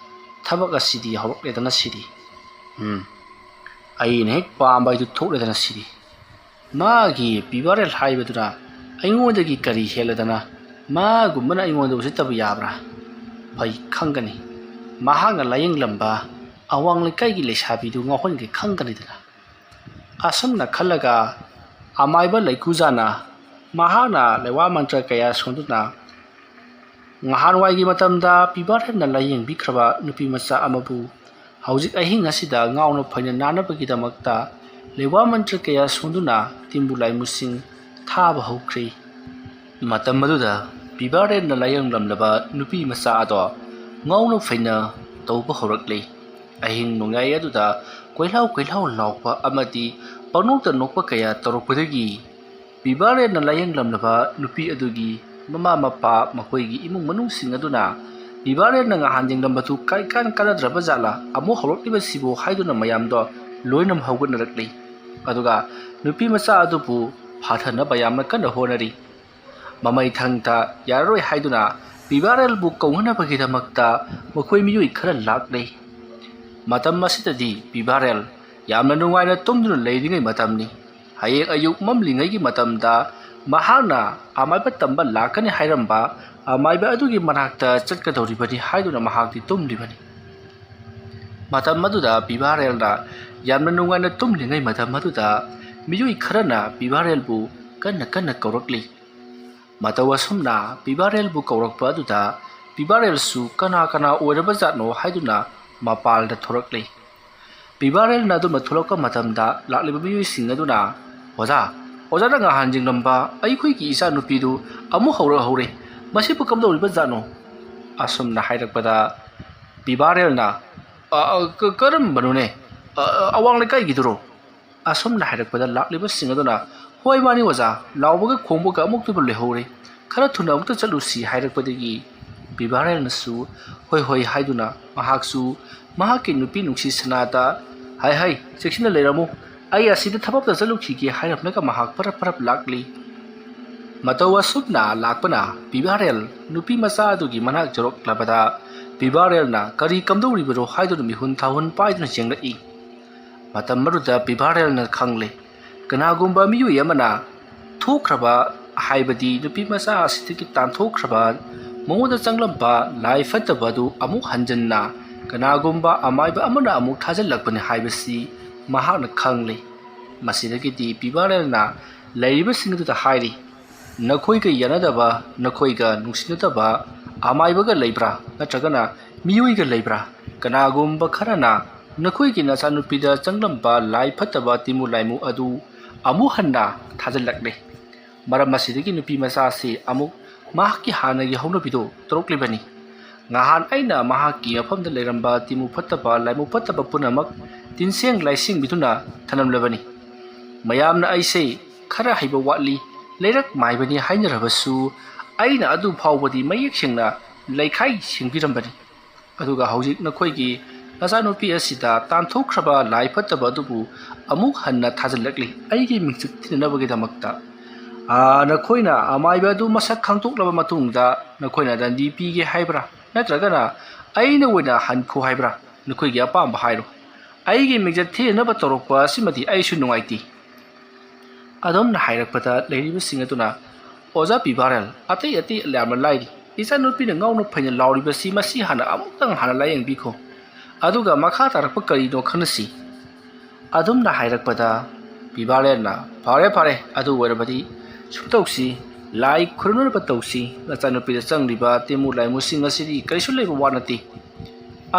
ꯊꯕꯛ ꯑꯁꯤꯗꯤ ꯍꯧꯔꯛꯂꯦꯗꯅ ꯁꯤꯗꯤ꯫ ꯎꯝ, ꯑꯩꯅ ꯍꯦꯛ ꯄꯥꯝꯕ ꯍꯥꯏꯗꯨ ꯊꯣꯛꯂꯦꯗꯅ ꯁꯤꯗꯤ꯫ ꯃꯥꯒꯤ ꯄꯤꯕꯥꯔꯦꯜ ꯍꯥꯏꯕꯗꯨꯅ ꯑꯩꯉꯣꯟꯗꯒꯤ ꯀꯔꯤ ꯍꯦꯜꯂꯗꯅ ꯃꯥꯒꯨꯝꯕꯅ ꯑꯩꯉꯣꯟꯗ ꯎꯁꯤꯠꯇꯕ ꯌꯥꯕ꯭ꯔꯥ? ꯐꯩ ꯈꯪꯒꯅꯤ꯫ ꯃꯍꯥꯛꯅ ꯂꯥꯌꯦꯡꯂꯝꯕ ꯑꯋꯥꯡ ꯂꯩꯀꯥꯏꯒꯤ ꯂꯩꯁꯥꯕꯤꯗꯨ ꯉꯥꯎꯍꯟꯒꯦ ꯈꯪꯒꯅꯤꯗꯅ"꯫ ꯑꯁꯨꯝꯅ ꯈꯜꯂꯒ ꯑꯃꯥꯏꯕ ꯂꯩꯈꯨꯖꯥꯅ ꯃꯍꯥꯛꯅ ꯂꯩꯋꯥ ꯃꯟꯇ꯭ꯔ ꯀꯌꯥ ꯁꯣꯟꯗꯨꯅ ꯉꯍꯥꯟꯋꯥꯏꯒꯤ ꯃꯇꯝꯗ ꯄꯤꯕꯥꯔꯦꯟꯅ ꯂꯥꯌꯦꯡꯕꯤꯈ꯭ꯔꯕ ꯅꯨꯄꯤ ꯃꯆꯥ ꯑꯃꯕꯨ ꯍꯧꯖꯤꯛ ꯑꯍꯤꯡ ꯑꯁꯤꯗ ꯉꯥꯎꯅ ꯐꯩꯅ ꯅꯥꯅꯕꯒꯤꯗꯃꯛꯇ ꯂꯩꯋꯥ ꯃꯟꯇ꯭ꯔ ꯀꯌꯥ ꯁꯣꯟꯗꯨꯅ ꯇꯤꯝꯕꯨ ꯂꯥꯏꯃꯨꯁꯤꯡ ꯊꯥꯕ ꯍꯧꯈ꯭ꯔꯦ꯫ ꯃꯇꯝ ꯑꯗꯨꯗ ꯄꯤꯕꯥꯔꯦꯟꯅ ꯂꯥꯌꯦꯡꯂꯝꯂꯕ ꯅꯨꯄꯤ ꯃꯆꯥ ꯑꯗꯣ ꯉꯥꯎꯅ ꯐꯩꯅ ꯇꯧꯕ ꯍꯧꯔꯛꯂꯦ꯫ ꯑꯍꯤꯡ ꯅꯣꯡꯌꯥꯏ ꯑꯗꯨꯗ ꯀꯣꯏꯂꯥꯎ ꯀꯣꯏꯂꯥꯎ ꯂꯥꯎꯕ ꯑꯃꯗꯤ ꯄꯪꯅꯣꯛꯇ ꯅꯣꯛꯄ ꯀꯌꯥ ꯇꯧꯔꯛꯄꯗꯒꯤ ꯄꯤꯕꯥꯔꯦꯟꯅ ꯂꯥꯌꯦꯡꯂꯝꯂꯕ ꯅꯨꯄꯤ ꯑꯗꯨꯒꯤ ꯃꯃꯥ ꯃꯄꯥ, ꯃꯈꯣꯏꯒꯤ ꯏꯃꯨꯡ ꯃꯅꯨꯡꯁꯤꯡ ꯑꯗꯨꯅ ꯄꯤꯕꯥꯔꯦꯟꯅ ꯉꯍꯥꯟ ꯌꯦꯡꯂꯝꯕꯗꯨ ꯀꯥꯏꯀꯥꯟ ꯀꯥꯟꯅꯗ꯭ꯔꯕ ꯖꯥꯠꯂꯥ, ꯑꯃꯨꯛ ꯍꯧꯔꯛꯂꯤꯕꯁꯤꯕꯨ ꯍꯥꯏꯗꯨꯅ ꯃꯌꯥꯝꯗꯣ ꯂꯣꯏꯅ ꯍꯧꯒꯠꯅꯔꯛꯂꯤ꯫ ꯑꯗꯨꯒ ꯅꯨꯄꯤ ꯃꯆꯥ ꯑꯗꯨꯕꯨ ꯐꯥꯊꯅꯕ ꯌꯥꯝꯅ ꯀꯟꯅ ꯍꯣꯠꯅꯔꯤ꯫ ꯃꯃꯩ ꯊꯪꯇ ꯌꯥꯔꯔꯣꯏ ꯍꯥꯏꯗꯨꯅ ꯄꯤꯕꯥꯔꯦꯜꯕꯨ ꯀꯧꯅꯅꯕꯒꯤꯗꯃꯛꯇ ꯃꯈꯣꯏ ꯃꯤꯑꯣꯏ ꯈꯔ ꯂꯥꯛꯂꯦ꯫ ꯃꯇꯝ ꯑꯁꯤꯗꯗꯤ ꯄꯤꯕꯥꯔꯦꯜ ꯌꯥꯝꯅ ꯅꯨꯡꯉꯥꯏꯅ ꯇꯨꯝꯗꯨꯅ ꯂꯩꯔꯤꯉꯩ ꯃꯇꯝꯅꯤ꯫ ꯍꯌꯦꯡ ꯑꯌꯨꯛ ꯃꯝꯂꯤꯉꯩꯒꯤ ꯃꯇꯝꯗ ꯃꯍꯥꯛꯅ ꯑꯃꯥꯏꯕ ꯇꯝꯕ ꯂꯥꯛꯀꯅꯤ ꯍꯥꯏꯔꯝꯕ ꯑꯃꯥꯏꯕ ꯑꯗꯨꯒꯤ ꯃꯅꯥꯛꯇ ꯆꯠꯀꯗꯧꯔꯤꯕꯅꯤ ꯍꯥꯏꯗꯨꯅ ꯃꯍꯥꯛꯇꯤ ꯇꯨꯝꯂꯤꯕꯅꯤ꯫ ꯃꯇꯝ ꯑꯗꯨꯗ ꯄꯤꯕꯥꯔꯦꯜꯅ ꯌꯥꯝꯅ ꯅꯨꯡꯉꯥꯏꯅ ꯇꯨꯝꯂꯤꯉꯩ ꯃꯇꯝ ꯑꯗꯨꯗ ꯃꯤꯑꯣꯏ ꯈꯔꯅ ꯄꯤꯕꯥꯔꯦꯜꯕꯨ ꯀꯟꯅ ꯀꯟꯅ ꯀꯧꯔꯛꯂꯤ꯫ ꯃꯇꯧ ꯑꯁꯨꯝꯅ ꯄꯤꯕꯥꯔꯦꯜꯕꯨ ꯀꯧꯔꯛꯄ ꯑꯗꯨꯗ ꯄꯤꯕꯥꯔꯦꯜꯁꯨ ꯀꯅꯥ ꯀꯅꯥ ꯑꯣꯏꯔꯕ ꯖꯥꯠꯅꯣ ꯍꯥꯏꯗꯨꯅ ꯃꯄꯥꯜꯗ ꯊꯣꯔꯛꯂꯤ꯫ ꯄꯤꯕꯥꯔꯦꯜꯅ ꯑꯗꯨꯝꯅ ꯊꯣꯛꯂꯛꯄ ꯃꯇꯝꯗ ꯂꯥꯛꯂꯤꯕ ꯃꯤꯑꯣꯏꯁꯤꯡ ꯑꯗꯨꯅ ꯑꯣꯖꯥ, ꯑꯣꯖꯥꯅ ꯉꯍꯥꯟ ꯌꯦꯡꯂꯝꯕ ꯑꯩꯈꯣꯏꯒꯤ ꯏꯆꯥꯅꯨꯄꯤꯗꯨ ꯑꯃꯨꯛ ꯍꯧꯔꯛꯍꯧꯔꯦ꯫ ꯃꯁꯤꯕꯨ ꯀꯝꯗꯧꯔꯤꯕ ꯖꯥꯠꯅꯣ?" ꯑꯁꯨꯝꯅ ꯍꯥꯏꯔꯛꯄꯗ ꯕꯤꯚꯥꯔꯦꯜꯅ, "ꯑ, ꯑ, ꯀ-, ꯀꯔꯝꯕꯅꯣꯅꯦ? ꯑ, ꯑ, ꯑꯋꯥꯡ ꯂꯩꯀꯥꯏꯒꯤꯗꯨꯔꯣ?" ꯑꯁꯨꯝꯅ ꯍꯥꯏꯔꯛꯄꯗ ꯂꯥꯛꯂꯤꯕꯁꯤꯡ ꯑꯗꯨꯅ, "ꯍꯣꯏ, ꯃꯥꯅꯤ ꯑꯣꯖꯥ, ꯂꯥꯎꯕꯒ ꯈꯣꯡꯕꯒ ꯑꯃꯨꯛꯇꯣꯏꯕ ꯂꯣꯏꯍꯧꯔꯦ꯫ ꯈꯔ ꯊꯨꯅ ꯑꯃꯨꯛꯇ ꯆꯠꯂꯨꯁꯤ" ꯍꯥꯏꯔꯛꯄꯗꯒꯤ ꯕꯤꯚꯥꯔꯦꯜꯅꯁꯨ "ꯍꯣꯏ, ꯍꯣꯏ" ꯍꯥꯏꯗꯨꯅ ꯃꯍꯥꯛꯁꯨ ꯃꯍꯥꯛꯀꯤ ꯅꯨꯄꯤ ꯅꯨꯡꯁꯤ ꯁꯅꯥꯗ, "ꯍꯥꯏ, ꯍꯥꯏ, ꯆꯦꯛꯁꯤꯟꯅ ꯂꯩꯔꯝꯃꯨ, ꯑꯩ ꯑꯁꯤꯗ ꯊꯕꯛꯇ ꯆꯠꯂꯨꯈꯤꯒꯦ" ꯍꯥꯏꯔꯝꯂꯒ ꯃꯍꯥꯛ ꯄꯔꯞ ꯄꯔꯞ ꯂꯥꯛꯂꯤ꯫ ꯃꯇꯧ ꯑꯁꯨꯝꯅ ꯂꯥꯛꯄꯅ ꯕꯤꯚꯥꯔꯦꯜ ꯅꯨꯄꯤ ꯃꯆꯥ ꯑꯗꯨꯒꯤ ꯃꯅꯥꯛ ꯌꯧꯔꯛꯂꯕꯗ ꯕꯤꯚꯥꯔꯦꯜꯅ ꯀꯔꯤ ꯀꯝꯗꯧꯔꯤꯕꯅꯣ ꯍꯥꯏꯗꯨꯅ ꯃꯤꯍꯨꯟ ꯊꯥꯍꯨꯟ ꯄꯥꯏꯗꯨꯅ ꯌꯦꯡꯂꯛꯏ꯫ ꯃꯇꯝ ꯑꯗꯨꯗ ꯕꯤꯚꯥꯔꯦꯜꯅ ꯈꯪꯂꯦ, ꯀꯅꯥꯒꯨꯝꯕ ꯃꯤꯑꯣꯏ ꯑꯃꯅ ꯊꯣꯛꯈ꯭ꯔꯕ, ꯍꯥꯏꯕꯗꯤ ꯅꯨꯄꯤ ꯃꯆꯥ ꯑꯁꯤꯗꯒꯤ ꯇꯥꯟꯊꯣꯛꯈ꯭ꯔꯕ, ꯃꯉꯣꯟꯗ ꯆꯪꯂꯝꯕ ꯂꯥꯏ ꯐꯠꯇꯕ ꯑꯗꯨ ꯑꯃꯨꯛ ꯍꯟꯖꯤꯟꯅ ꯀꯅꯥꯒꯨꯝꯕ ꯑꯃꯥꯏꯕ ꯑꯃꯅ ꯑꯃꯨꯛ ꯊꯥꯖꯤꯜꯂꯛꯄꯅꯤ ꯍꯥꯏꯕꯁꯤ ꯃꯍꯥꯛꯅ ꯈꯪꯂꯦ꯫ ꯃꯁꯤꯗꯒꯤꯗꯤ ꯕꯤꯚꯥꯔꯦꯜꯅ ꯂꯩꯔꯤꯕꯁꯤꯡ ꯑꯗꯨꯗ ꯍꯥꯏꯔꯤ, "ꯅꯈꯣꯏꯒ ꯌꯥꯅꯗꯕ, ꯅꯈꯣꯏꯒ ꯅꯨꯡꯁꯤꯅꯗꯕ ꯑꯃꯥꯏꯕꯒ ꯂꯩꯕ꯭ꯔꯥ? ꯅꯠꯇ꯭ꯔꯒꯅ ꯃꯤꯑꯣꯏꯒ ꯂꯩꯕ꯭ꯔꯥ? ꯀꯅꯥꯒꯨꯝꯕ ꯈꯔꯅ ꯅꯈꯣꯏꯒꯤ ꯅꯆꯥꯅꯨꯄꯤꯗ ꯆꯪꯂꯝꯕ ꯂꯥꯏ ꯐꯠꯇꯕ ꯇꯤꯃꯨ ꯂꯥꯏꯃꯨ ꯑꯗꯨ ꯑꯃꯨꯛ ꯍꯟꯅ ꯊꯥꯖꯤꯜꯂꯛꯂꯦ꯫ ꯃꯔꯝ ꯑꯁꯤꯗꯒꯤ ꯅꯨꯄꯤ ꯃꯆꯥ ꯑꯁꯤ ꯑꯃꯨꯛ ꯃꯍꯥꯛꯀꯤ ꯍꯥꯟꯅꯒꯤ ꯍꯧꯅꯕꯤꯗꯨ ꯇꯧꯔꯛꯂꯤꯕꯅꯤ꯫ ꯉꯍꯥꯟ ꯑꯩꯅ ꯃꯍꯥꯛꯀꯤ ꯃꯐꯝꯗ ꯂꯩꯔꯝꯕ ꯇꯤꯃꯨ ꯐꯠꯇꯕ, ꯂꯥꯏꯃꯨ ꯐꯠꯇꯕ ꯄꯨꯝꯅꯃꯛ ꯇꯤꯟꯁꯦꯡ ꯂꯥꯏꯁꯦꯡꯕꯤꯗꯨꯅ ꯊꯅꯝꯂꯕꯅꯤ꯫ ꯃꯌꯥꯝꯅ ꯑꯩꯁꯦ ꯈꯔ ꯍꯩꯕ ꯋꯥꯠꯂꯤ, ꯂꯩꯔꯛ ꯃꯥꯏꯕꯅꯤ ꯍꯥꯏꯅꯔꯕꯁꯨ ꯑꯩꯅ ꯑꯗꯨ ꯐꯥꯎꯕꯗꯤ ꯃꯌꯦꯛ ꯁꯦꯡꯅ ꯂꯩꯈꯥꯏ ꯁꯦꯡꯕꯤꯔꯝꯕꯅꯤ꯫ ꯑꯗꯨꯒ ꯍꯧꯖꯤꯛ ꯅꯈꯣꯏꯒꯤ ꯅꯆꯥꯅꯨꯄꯤ ꯑꯁꯤꯗ ꯇꯥꯟꯊꯣꯛꯈ꯭ꯔꯕ ꯂꯥꯏ ꯐꯠꯇꯕ ꯑꯗꯨꯕꯨ ꯑꯃꯨꯛ ꯍꯟꯅ ꯊꯥꯖꯤꯜꯂꯛꯂꯤ, ꯑꯩꯒꯤ ꯃꯤꯡꯆꯠ ꯊꯤꯅꯅꯕꯒꯤꯗꯃꯛꯇ꯫ ꯑꯥ, ꯅꯈꯣꯏꯅ ꯑꯃꯥꯏꯕ ꯑꯗꯨ ꯃꯁꯛ ꯈꯪꯗꯣꯛꯂꯕ ꯃꯇꯨꯡꯗ ꯅꯈꯣꯏꯅ ꯗꯟꯗꯤ ꯄꯤꯒꯦ ꯍꯥꯏꯕ꯭ꯔꯥ? ꯅꯠꯇ꯭ꯔꯒꯅ ꯑꯩꯅ ꯑꯣꯏꯅ ꯍꯟꯈꯣ ꯍꯥꯏꯕ꯭ꯔꯥ? ꯅꯈꯣꯏꯒꯤ ꯑꯄꯥꯝꯕ ꯍꯥꯏꯔꯣ꯫ ꯑꯩꯒꯤ ꯃꯤꯡꯆꯠ ꯊꯤꯅꯅꯕ ꯇꯧꯔꯛꯄ ꯑꯁꯤꯃꯗꯤ ꯑꯩꯁꯨ ꯅꯨꯡꯉꯥꯏꯇꯦ꯫" ꯑꯗꯨꯝꯅ ꯍꯥꯏꯔꯛꯄꯗ ꯂꯩꯔꯤꯕꯁꯤꯡ ꯑꯗꯨꯅ, "ꯑꯣꯖꯥ ꯕꯤꯚꯥꯔꯦꯜ, ꯑꯇꯩ ꯑꯇꯩ ꯌꯥꯝꯅ ꯂꯥꯏꯔꯤ꯫ ꯏꯆꯥꯅꯨꯄꯤꯅ ꯉꯥꯎꯅ ꯐꯩꯅ ꯂꯥꯎꯔꯤꯕꯁꯤ ꯃꯁꯤ ꯍꯥꯟꯅ ꯑꯃꯨꯛꯇꯪ ꯍꯥꯟꯅ ꯂꯥꯌꯦꯡꯕꯤꯈꯣ꯫ ꯑꯗꯨꯒ ꯃꯈꯥ ꯇꯥꯔꯛꯄ ꯀꯔꯤꯅꯣ ꯈꯟꯅꯁꯤ꯫" ꯑꯗꯨꯝꯅ ꯍꯥꯏꯔꯛꯄꯗ ꯕꯤꯚꯥꯔꯦꯜꯅ, "ꯐꯔꯦ, ꯐꯔꯦ, ꯑꯗꯨ ꯑꯣꯏꯔꯕꯗꯤ ꯁꯨꯝ ꯇꯧꯁꯤ, ꯂꯥꯏ ꯈꯨꯔꯨꯝꯅꯅꯕ ꯇꯧꯁꯤ꯫ ꯅꯆꯥꯅꯨꯄꯤꯗ ꯆꯪꯂꯤꯕ ꯇꯤꯃꯨ ꯂꯥꯏꯃꯨꯁꯤꯡ ꯑꯁꯤꯗꯤ ꯀꯔꯤꯁꯨ ꯂꯩꯕ ꯋꯥ ꯅꯠꯇꯦ꯫"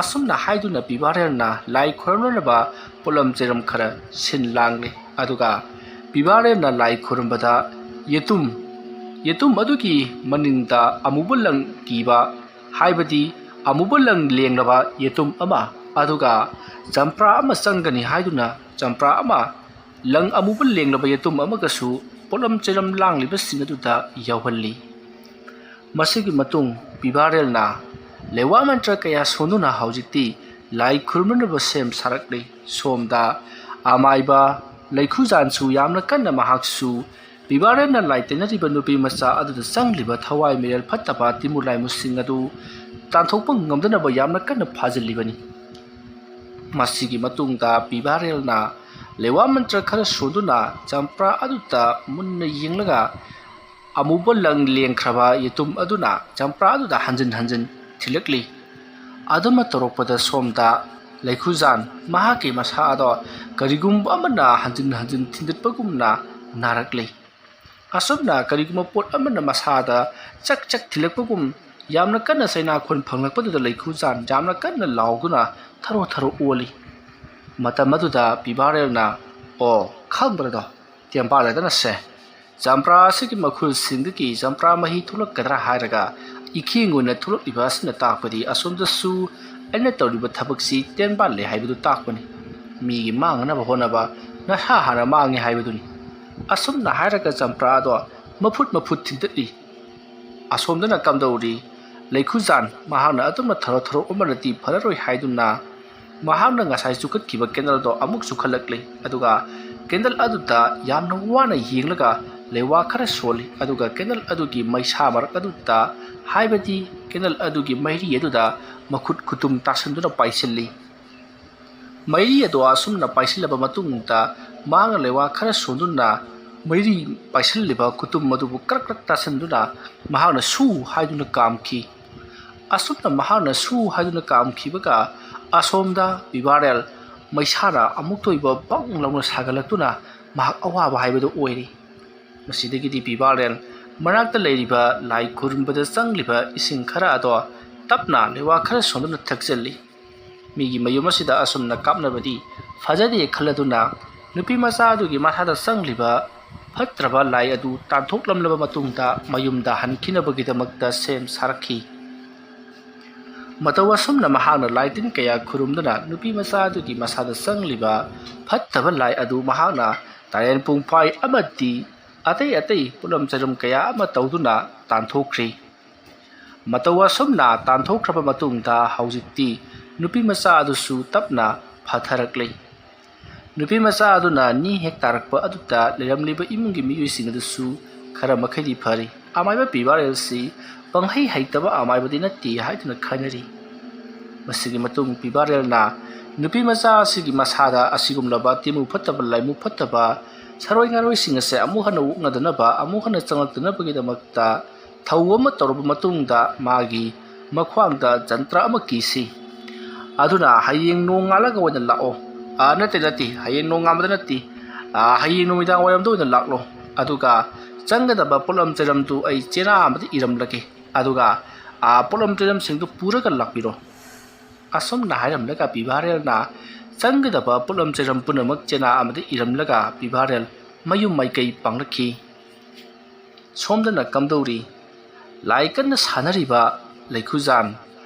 ꯑꯁꯨꯝꯅ ꯍꯥꯏꯗꯨꯅ ꯕꯤꯚꯥꯔꯦꯜꯅ ꯂꯥꯏ ꯈꯨꯔꯨꯝꯅꯅꯕ ꯄꯣꯠꯂꯝ ꯆꯩꯔꯝ ꯈꯔ ꯁꯤꯟ ꯂꯥꯡꯂꯦ꯫ ꯑꯗꯨꯒ ꯄꯤꯕꯥꯔꯦꯜꯅ ꯂꯥꯏ ꯈꯨꯔꯨꯝꯕꯗ ꯌꯦꯇꯨꯝ, ꯌꯦꯇꯨꯝ ꯑꯗꯨꯒꯤ ꯃꯅꯤꯡꯗ ꯑꯃꯨꯕ ꯂꯪ ꯀꯤꯕ, ꯍꯥꯏꯕꯗꯤ ꯑꯃꯨꯕ ꯂꯪ ꯂꯦꯡꯂꯕ ꯌꯦꯇꯨꯝ ꯑꯃ, ꯑꯗꯨꯒ ꯆꯝꯄ꯭ꯔꯥ ꯑꯃ ꯆꯪꯒꯅꯤ ꯍꯥꯏꯗꯨꯅ ꯆꯝꯄ꯭ꯔꯥ ꯑꯃ, ꯂꯪ ꯑꯃꯨꯕ ꯂꯦꯡꯂꯕ ꯌꯦꯇꯨꯝ ꯑꯃꯒꯁꯨ ꯄꯣꯠꯂꯝ ꯆꯩꯂꯝ ꯂꯥꯡꯂꯤꯕꯁꯤꯡ ꯑꯗꯨꯗ ꯌꯥꯎꯍꯜꯂꯤ꯫ ꯃꯁꯤꯒꯤ ꯃꯇꯨꯡ ꯄꯤꯕꯥꯔꯦꯜꯅ ꯂꯩꯋꯥ ꯃꯟꯇ꯭ꯔ ꯀꯌꯥ ꯁꯣꯟꯗꯨꯅ ꯍꯧꯖꯤꯛꯇꯤ ꯂꯥꯏ ꯈꯨꯔꯨꯝꯅꯅꯕ ꯁꯦꯝ ꯁꯥꯔꯛꯂꯤ꯫ ꯁꯣꯝꯗ ꯑꯃꯥꯏꯕ ꯂꯩꯈꯨꯖꯥꯟꯁꯨ ꯌꯥꯝꯅ ꯀꯟꯅ ꯃꯍꯥꯛꯁꯨ ꯄꯤꯕꯥꯔꯦꯜꯅ ꯂꯥꯏ ꯇꯩꯅꯔꯤꯕ ꯅꯨꯄꯤ ꯃꯆꯥ ꯑꯗꯨꯗ ꯆꯪꯂꯤꯕ ꯊꯋꯥꯏ ꯃꯤꯔꯦꯜ ꯐꯠꯇꯕ ꯇꯤꯟꯃꯨ ꯂꯥꯏꯃꯨꯁꯤꯡ ꯑꯗꯨ ꯇꯥꯟꯊꯣꯛꯄ ꯉꯝꯗꯅꯕ ꯌꯥꯝꯅ ꯀꯟꯅ ꯐꯥꯖꯤꯜꯂꯤꯕꯅꯤ꯫ ꯃꯁꯤꯒꯤ ꯃꯇꯨꯡꯗ ꯄꯤꯕꯥꯔꯦꯜꯅ ꯂꯩꯋꯥ ꯃꯟꯇ꯭ꯔ ꯈꯔ ꯁꯣꯟꯗꯨꯅ ꯆꯝꯄ꯭ꯔꯥ ꯑꯗꯨꯗ ꯃꯨꯟꯅ ꯌꯦꯡꯂꯒ ꯑꯃꯨꯕ ꯂꯪ ꯂꯦꯡꯈ꯭ꯔꯕ ꯌꯦꯇꯨꯝ ꯑꯗꯨꯅ ꯆꯝꯄ꯭ꯔꯥ ꯑꯗꯨꯗ ꯍꯟꯖꯤꯟ ꯍꯟꯖꯤꯟ ꯊꯤꯜꯂꯛꯂꯤ꯫ ꯑꯗꯨꯃ ꯇꯧꯔꯛꯄꯗ ꯁꯣꯝꯗ ꯂꯩꯈꯨꯖꯥꯟ ꯃꯍꯥꯛꯀꯤ ꯃꯁꯥ ꯑꯗꯣ ꯀꯔꯤꯒꯨꯝꯕ ꯑꯃꯅ ꯍꯟꯖꯤꯟ ꯍꯟꯖꯤꯟ ꯊꯤꯟꯗꯠꯄꯒꯨꯝꯅ ꯅꯥꯔꯛꯂꯤ꯫ ꯑꯁꯨꯝꯅ ꯀꯔꯤꯒꯨꯝꯕ ꯄꯣꯠ ꯑꯃꯅ ꯃꯁꯥꯗ ꯆꯛ ꯆꯛ ꯊꯤꯜꯂꯛꯄꯒꯨꯝ ꯌꯥꯝꯅ ꯀꯟꯅ ꯆꯩꯅꯥꯈꯣꯟ ꯐꯪꯂꯛꯄꯗꯨꯗ ꯂꯩꯈꯨꯖꯥꯟ ꯌꯥꯝꯅ ꯀꯟꯅ ꯂꯥꯎꯗꯨꯅ ꯊꯔꯣ ꯊꯔꯣ ꯑꯣꯜꯂꯤ꯫ ꯃꯇꯝ ꯑꯗꯨꯗ ꯄꯤꯕꯥꯔꯦꯜꯅ, "ꯑꯣ, ꯈꯪꯕ꯭ꯔꯗꯣ, ꯇꯦꯝꯕꯥꯔꯦꯜꯗꯅꯁꯦ ꯆꯝꯄ꯭ꯔꯥ ꯑꯁꯤꯒꯤ ꯃꯈꯨꯜꯁꯤꯡꯗꯒꯤ ꯆꯝꯄ꯭ꯔꯥ ꯃꯍꯤ ꯊꯣꯛꯂꯛꯀꯗ꯭ꯔꯥ ꯍꯥꯏꯔꯒ ꯏꯈꯦꯡ ꯑꯣꯏꯅ ꯊꯣꯛꯂꯛꯂꯤꯕ ꯑꯁꯤꯅ ꯇꯥꯛꯄꯗꯤ ꯑꯁꯣꯝꯗꯁꯨ ꯑꯩꯅ ꯇꯧꯔꯤꯕ ꯊꯕꯛꯁꯤ ꯇꯦꯟꯕꯥꯜꯂꯦ ꯍꯥꯏꯕꯗꯨ ꯇꯥꯛꯄꯅꯤ꯫ ꯃꯤꯒꯤ ꯃꯥꯡꯅꯅꯕ ꯍꯣꯠꯅꯕ ꯅꯁꯥ ꯍꯥꯟꯅ ꯃꯥꯡꯉꯤ ꯍꯥꯏꯕꯗꯨꯅꯤ"꯫ ꯑꯁꯨꯝꯅ ꯍꯥꯏꯔꯒ ꯆꯝꯄ꯭ꯔꯥ ꯑꯗꯣ ꯃꯐꯨꯠ ꯃꯐꯨꯠ ꯊꯤꯟꯇꯠꯂꯤ꯫ ꯑꯁꯣꯝꯗꯅ ꯀꯝꯗꯧꯔꯤ? ꯂꯩꯈꯨꯖꯥꯟ ꯃꯍꯥꯛꯅ ꯑꯗꯨꯝꯅ ꯊꯔꯣ ꯊꯔꯣ ꯑꯣꯟꯃꯜꯂꯗꯤ ꯐꯔꯔꯣꯏ ꯍꯥꯏꯗꯨꯅ ꯃꯍꯥꯛꯅ ꯉꯁꯥꯏ ꯆꯨꯈꯠꯈꯤꯕ ꯀꯦꯟꯗꯜꯗꯣ ꯑꯃꯨꯛ ꯆꯨꯈꯠꯂꯛꯂꯤ꯫ ꯑꯗꯨꯒ ꯀꯦꯟꯗꯜ ꯑꯗꯨꯗ ꯌꯥꯝꯅ ꯋꯥꯅ ꯌꯦꯡꯂꯒ ꯂꯩꯋꯥ ꯈꯔ ꯁꯣꯜꯂꯤ꯫ ꯑꯗꯨꯒ ꯀꯦꯟꯗꯜ ꯑꯗꯨꯒꯤ ꯃꯩꯁꯥ ꯃꯔꯛ ꯑꯗꯨꯗ, ꯍꯥꯏꯕꯗꯤ ꯀꯦꯟꯗꯜ ꯑꯗꯨꯒꯤ ꯃꯩꯔꯤ ꯑꯗꯨꯗ ꯃꯈꯨꯠ ꯈꯨꯇꯨꯝ ꯇꯥꯁꯟꯗꯨꯅ ꯄꯥꯏꯁꯤꯜꯂꯤ꯫ ꯃꯩꯔꯤ ꯑꯗꯣ ꯑꯁꯨꯝꯅ ꯄꯥꯏꯁꯤꯜꯂꯕ ꯃꯇꯨꯡꯗ ꯃꯍꯥꯛꯅ ꯂꯩꯋꯥ ꯈꯔ ꯁꯣꯟꯗꯨꯅ ꯃꯩꯔꯤ ꯄꯥꯏꯁꯤꯜꯂꯤꯕ ꯈꯨꯇꯨꯝ ꯑꯗꯨꯕꯨ ꯀ꯭ꯔꯛ ꯀ꯭ꯔꯛ ꯇꯥꯁꯤꯟꯗꯨꯅ ꯃꯍꯥꯛꯅ "ꯁꯨ" ꯍꯥꯏꯗꯨꯅ ꯀꯥꯝꯈꯤ꯫ ꯑꯁꯨꯝꯅ ꯃꯍꯥꯛꯅ "ꯁꯨ" ꯍꯥꯏꯗꯨꯅ ꯀꯥꯝꯈꯤꯕꯒ ꯑꯁꯣꯝꯗ ꯄꯤꯕꯥꯔꯦꯜ ꯃꯩꯁꯥꯅ ꯑꯃꯨꯛꯇ ꯑꯣꯏꯕ ꯕꯪ ꯂꯥꯎꯅ ꯁꯥꯒꯠꯂꯛꯇꯨꯅ ꯃꯍꯥꯛ ꯑꯋꯥꯕ ꯍꯥꯏꯕꯗꯨ ꯑꯣꯏꯔꯤ꯫ ꯃꯁꯤꯗꯒꯤꯗꯤ ꯄꯤꯕꯥꯔꯦꯜ ꯃꯅꯥꯛꯇ ꯂꯩꯔꯤꯕ ꯂꯥꯏ ꯈꯨꯔꯨꯝꯕꯗ ꯆꯪꯂꯤꯕ ꯏꯁꯤꯡ ꯈꯔ ꯑꯗꯣ ꯇꯞꯅ ꯂꯩꯋꯥ ꯈꯔ ꯁꯣꯟꯗꯨꯅ ꯊꯛꯆꯜꯂꯤ꯫ ꯃꯤꯒꯤ ꯃꯌꯨꯝ ꯑꯁꯤꯗ ꯑꯁꯨꯝꯅ ꯀꯥꯞꯅꯕꯗꯤ ꯐꯖꯗꯦ ꯈꯜꯂꯗꯨꯅ ꯅꯨꯄꯤ ꯃꯆꯥ ꯑꯗꯨꯒꯤ ꯃꯁꯥꯗ ꯆꯪꯂꯤꯕ ꯐꯠꯇ꯭ꯔꯕ ꯂꯥꯏ ꯑꯗꯨ ꯇꯥꯟꯊꯣꯛꯂꯝꯂꯕ ꯃꯇꯨꯡꯗ ꯃꯌꯨꯝꯗ ꯍꯟꯈꯤꯅꯕꯒꯤꯗꯃꯛꯇ ꯁꯦꯝ ꯁꯥꯔꯛꯈꯤ꯫ ꯃꯇꯧ ꯑꯁꯨꯝꯅ ꯃꯍꯥꯛꯅ ꯂꯥꯏ ꯇꯤꯟ ꯀꯌꯥ ꯈꯨꯔꯨꯝꯗꯨꯅ ꯅꯨꯄꯤ ꯃꯆꯥ ꯑꯗꯨꯒꯤ ꯃꯁꯥꯗ ꯆꯪꯂꯤꯕ ꯐꯠꯇꯕ ꯂꯥꯏ ꯑꯗꯨ ꯃꯍꯥꯛꯅ ꯇꯥꯔꯦꯟ ꯄꯨꯡꯐꯥꯏ ꯑꯃꯗꯤ ꯑꯇꯩ ꯑꯇꯩ ꯄꯣꯠꯂꯝ ꯆꯩꯔꯝ ꯀꯌꯥ ꯑꯃ ꯇꯧꯗꯨꯅ ꯇꯥꯟꯊꯣꯛꯈ꯭ꯔꯤ꯫ ꯃꯇꯧ ꯑꯁꯨꯝꯅ ꯇꯥꯟꯊꯣꯛꯈ꯭ꯔꯕ ꯃꯇꯨꯡꯗ ꯍꯧꯖꯤꯛꯇꯤ ꯅꯨꯄꯤ ꯃꯆꯥ ꯑꯗꯨꯁꯨ ꯇꯞꯅ ꯐꯊꯔꯛꯂꯤ꯫ ꯅꯨꯄꯤ ꯃꯆꯥ ꯑꯗꯨꯅ ꯅꯤ ꯍꯦꯛ ꯇꯥꯔꯛꯄ ꯑꯗꯨꯗ ꯂꯩꯔꯝꯂꯤꯕ ꯏꯃꯨꯡꯒꯤ ꯃꯤꯑꯣꯏꯁꯤꯡ ꯑꯗꯨꯁꯨ ꯈꯔ ꯃꯈꯩꯗꯤ ꯐꯔꯤ꯫ ꯑꯃꯥꯏꯕ ꯄꯤꯕꯥꯔꯦꯜꯁꯤ ꯄꯪꯍꯩ ꯍꯩꯇꯕ ꯑꯃꯥꯏꯕꯗꯤ ꯅꯠꯇꯦ ꯍꯥꯏꯗꯨꯅ ꯈꯟꯅꯔꯤ꯫ ꯃꯁꯤꯒꯤ ꯃꯇꯨꯡ ꯄꯤꯕꯥꯔꯦꯜꯅ ꯅꯨꯄꯤ ꯃꯆꯥ ꯑꯁꯤꯒꯤ ꯃꯁꯥꯗ ꯑꯁꯤꯒꯨꯝꯂꯕ ꯇꯤꯃꯨ ꯐꯠꯇꯕ, ꯂꯥꯏꯃꯨ ꯐꯠꯇꯕ, ꯁꯔꯣꯏ ꯉꯥꯔꯣꯏꯁꯤꯡ ꯑꯁꯦ ꯑꯃꯨꯛ ꯍꯟꯅ ꯑꯣꯛꯅꯗꯅꯕ, ꯑꯃꯨꯛ ꯍꯟꯅ ꯆꯪꯂꯛꯇꯅꯕꯒꯤꯗꯃꯛꯇ ꯊꯧ ꯑꯃ ꯇꯧꯔꯕ ꯃꯇꯨꯡꯗ ꯃꯥꯒꯤ ꯃꯈ꯭ꯋꯥꯡꯗ ꯖꯟꯇ꯭ꯔ ꯑꯃ ꯀꯤꯁꯤ꯫ ꯑꯗꯨꯅ ꯍꯌꯦꯡ ꯅꯣꯡꯉꯥꯜꯂꯒ ꯑꯣꯏꯅ ꯂꯥꯛꯑꯣ꯫ ꯑ, ꯅꯠꯇꯦ, ꯅꯠꯇꯦ, ꯍꯌꯦꯡ ꯅꯣꯡꯉꯥꯟꯕꯗ ꯅꯠꯇꯦ, ꯑ, ꯍꯌꯦꯡ ꯅꯨꯃꯤꯗꯥꯡ ꯋꯥꯏꯔꯝꯗ ꯑꯣꯏꯅ ꯂꯥꯛꯂꯣ꯫ ꯑꯗꯨꯒ ꯆꯪꯒꯗꯕ ꯄꯣꯠꯂꯝ ꯆꯩꯔꯝꯗꯨ ꯑꯩ ꯆꯦꯅꯥ ꯑꯃꯗ ꯏꯔꯝꯂꯒꯦ꯫ ꯑꯗꯨꯒ, ꯑ, ꯄꯣꯠꯂꯝ ꯆꯩꯔꯝꯁꯤꯡꯗꯨ ꯄꯨꯔꯒ ꯂꯥꯛꯄꯤꯔꯣ꯫ ꯑꯁꯨꯝꯅ ꯍꯥꯏꯔꯝꯂꯒ ꯄꯤꯕꯥꯔꯦꯜꯅ ꯆꯪꯒꯗꯕ ꯄꯣꯠꯂꯝ ꯆꯩꯔꯝ ꯄꯨꯝꯅꯃꯛ ꯆꯦꯅꯥ ꯑꯃꯗ ꯏꯔꯝꯂꯒ ꯄꯤꯕꯥꯔꯦꯜ ꯃꯌꯨꯝ ꯃꯥꯏꯀꯩ ꯄꯥꯡꯂꯛꯈꯤ꯫ ꯁꯣꯝꯗꯅ ꯀꯝꯗꯧꯔꯤ? ꯂꯥꯏ ꯀꯟꯅ ꯁꯥꯟꯅꯔꯤꯕ ꯂꯩꯈꯨꯖꯥꯟ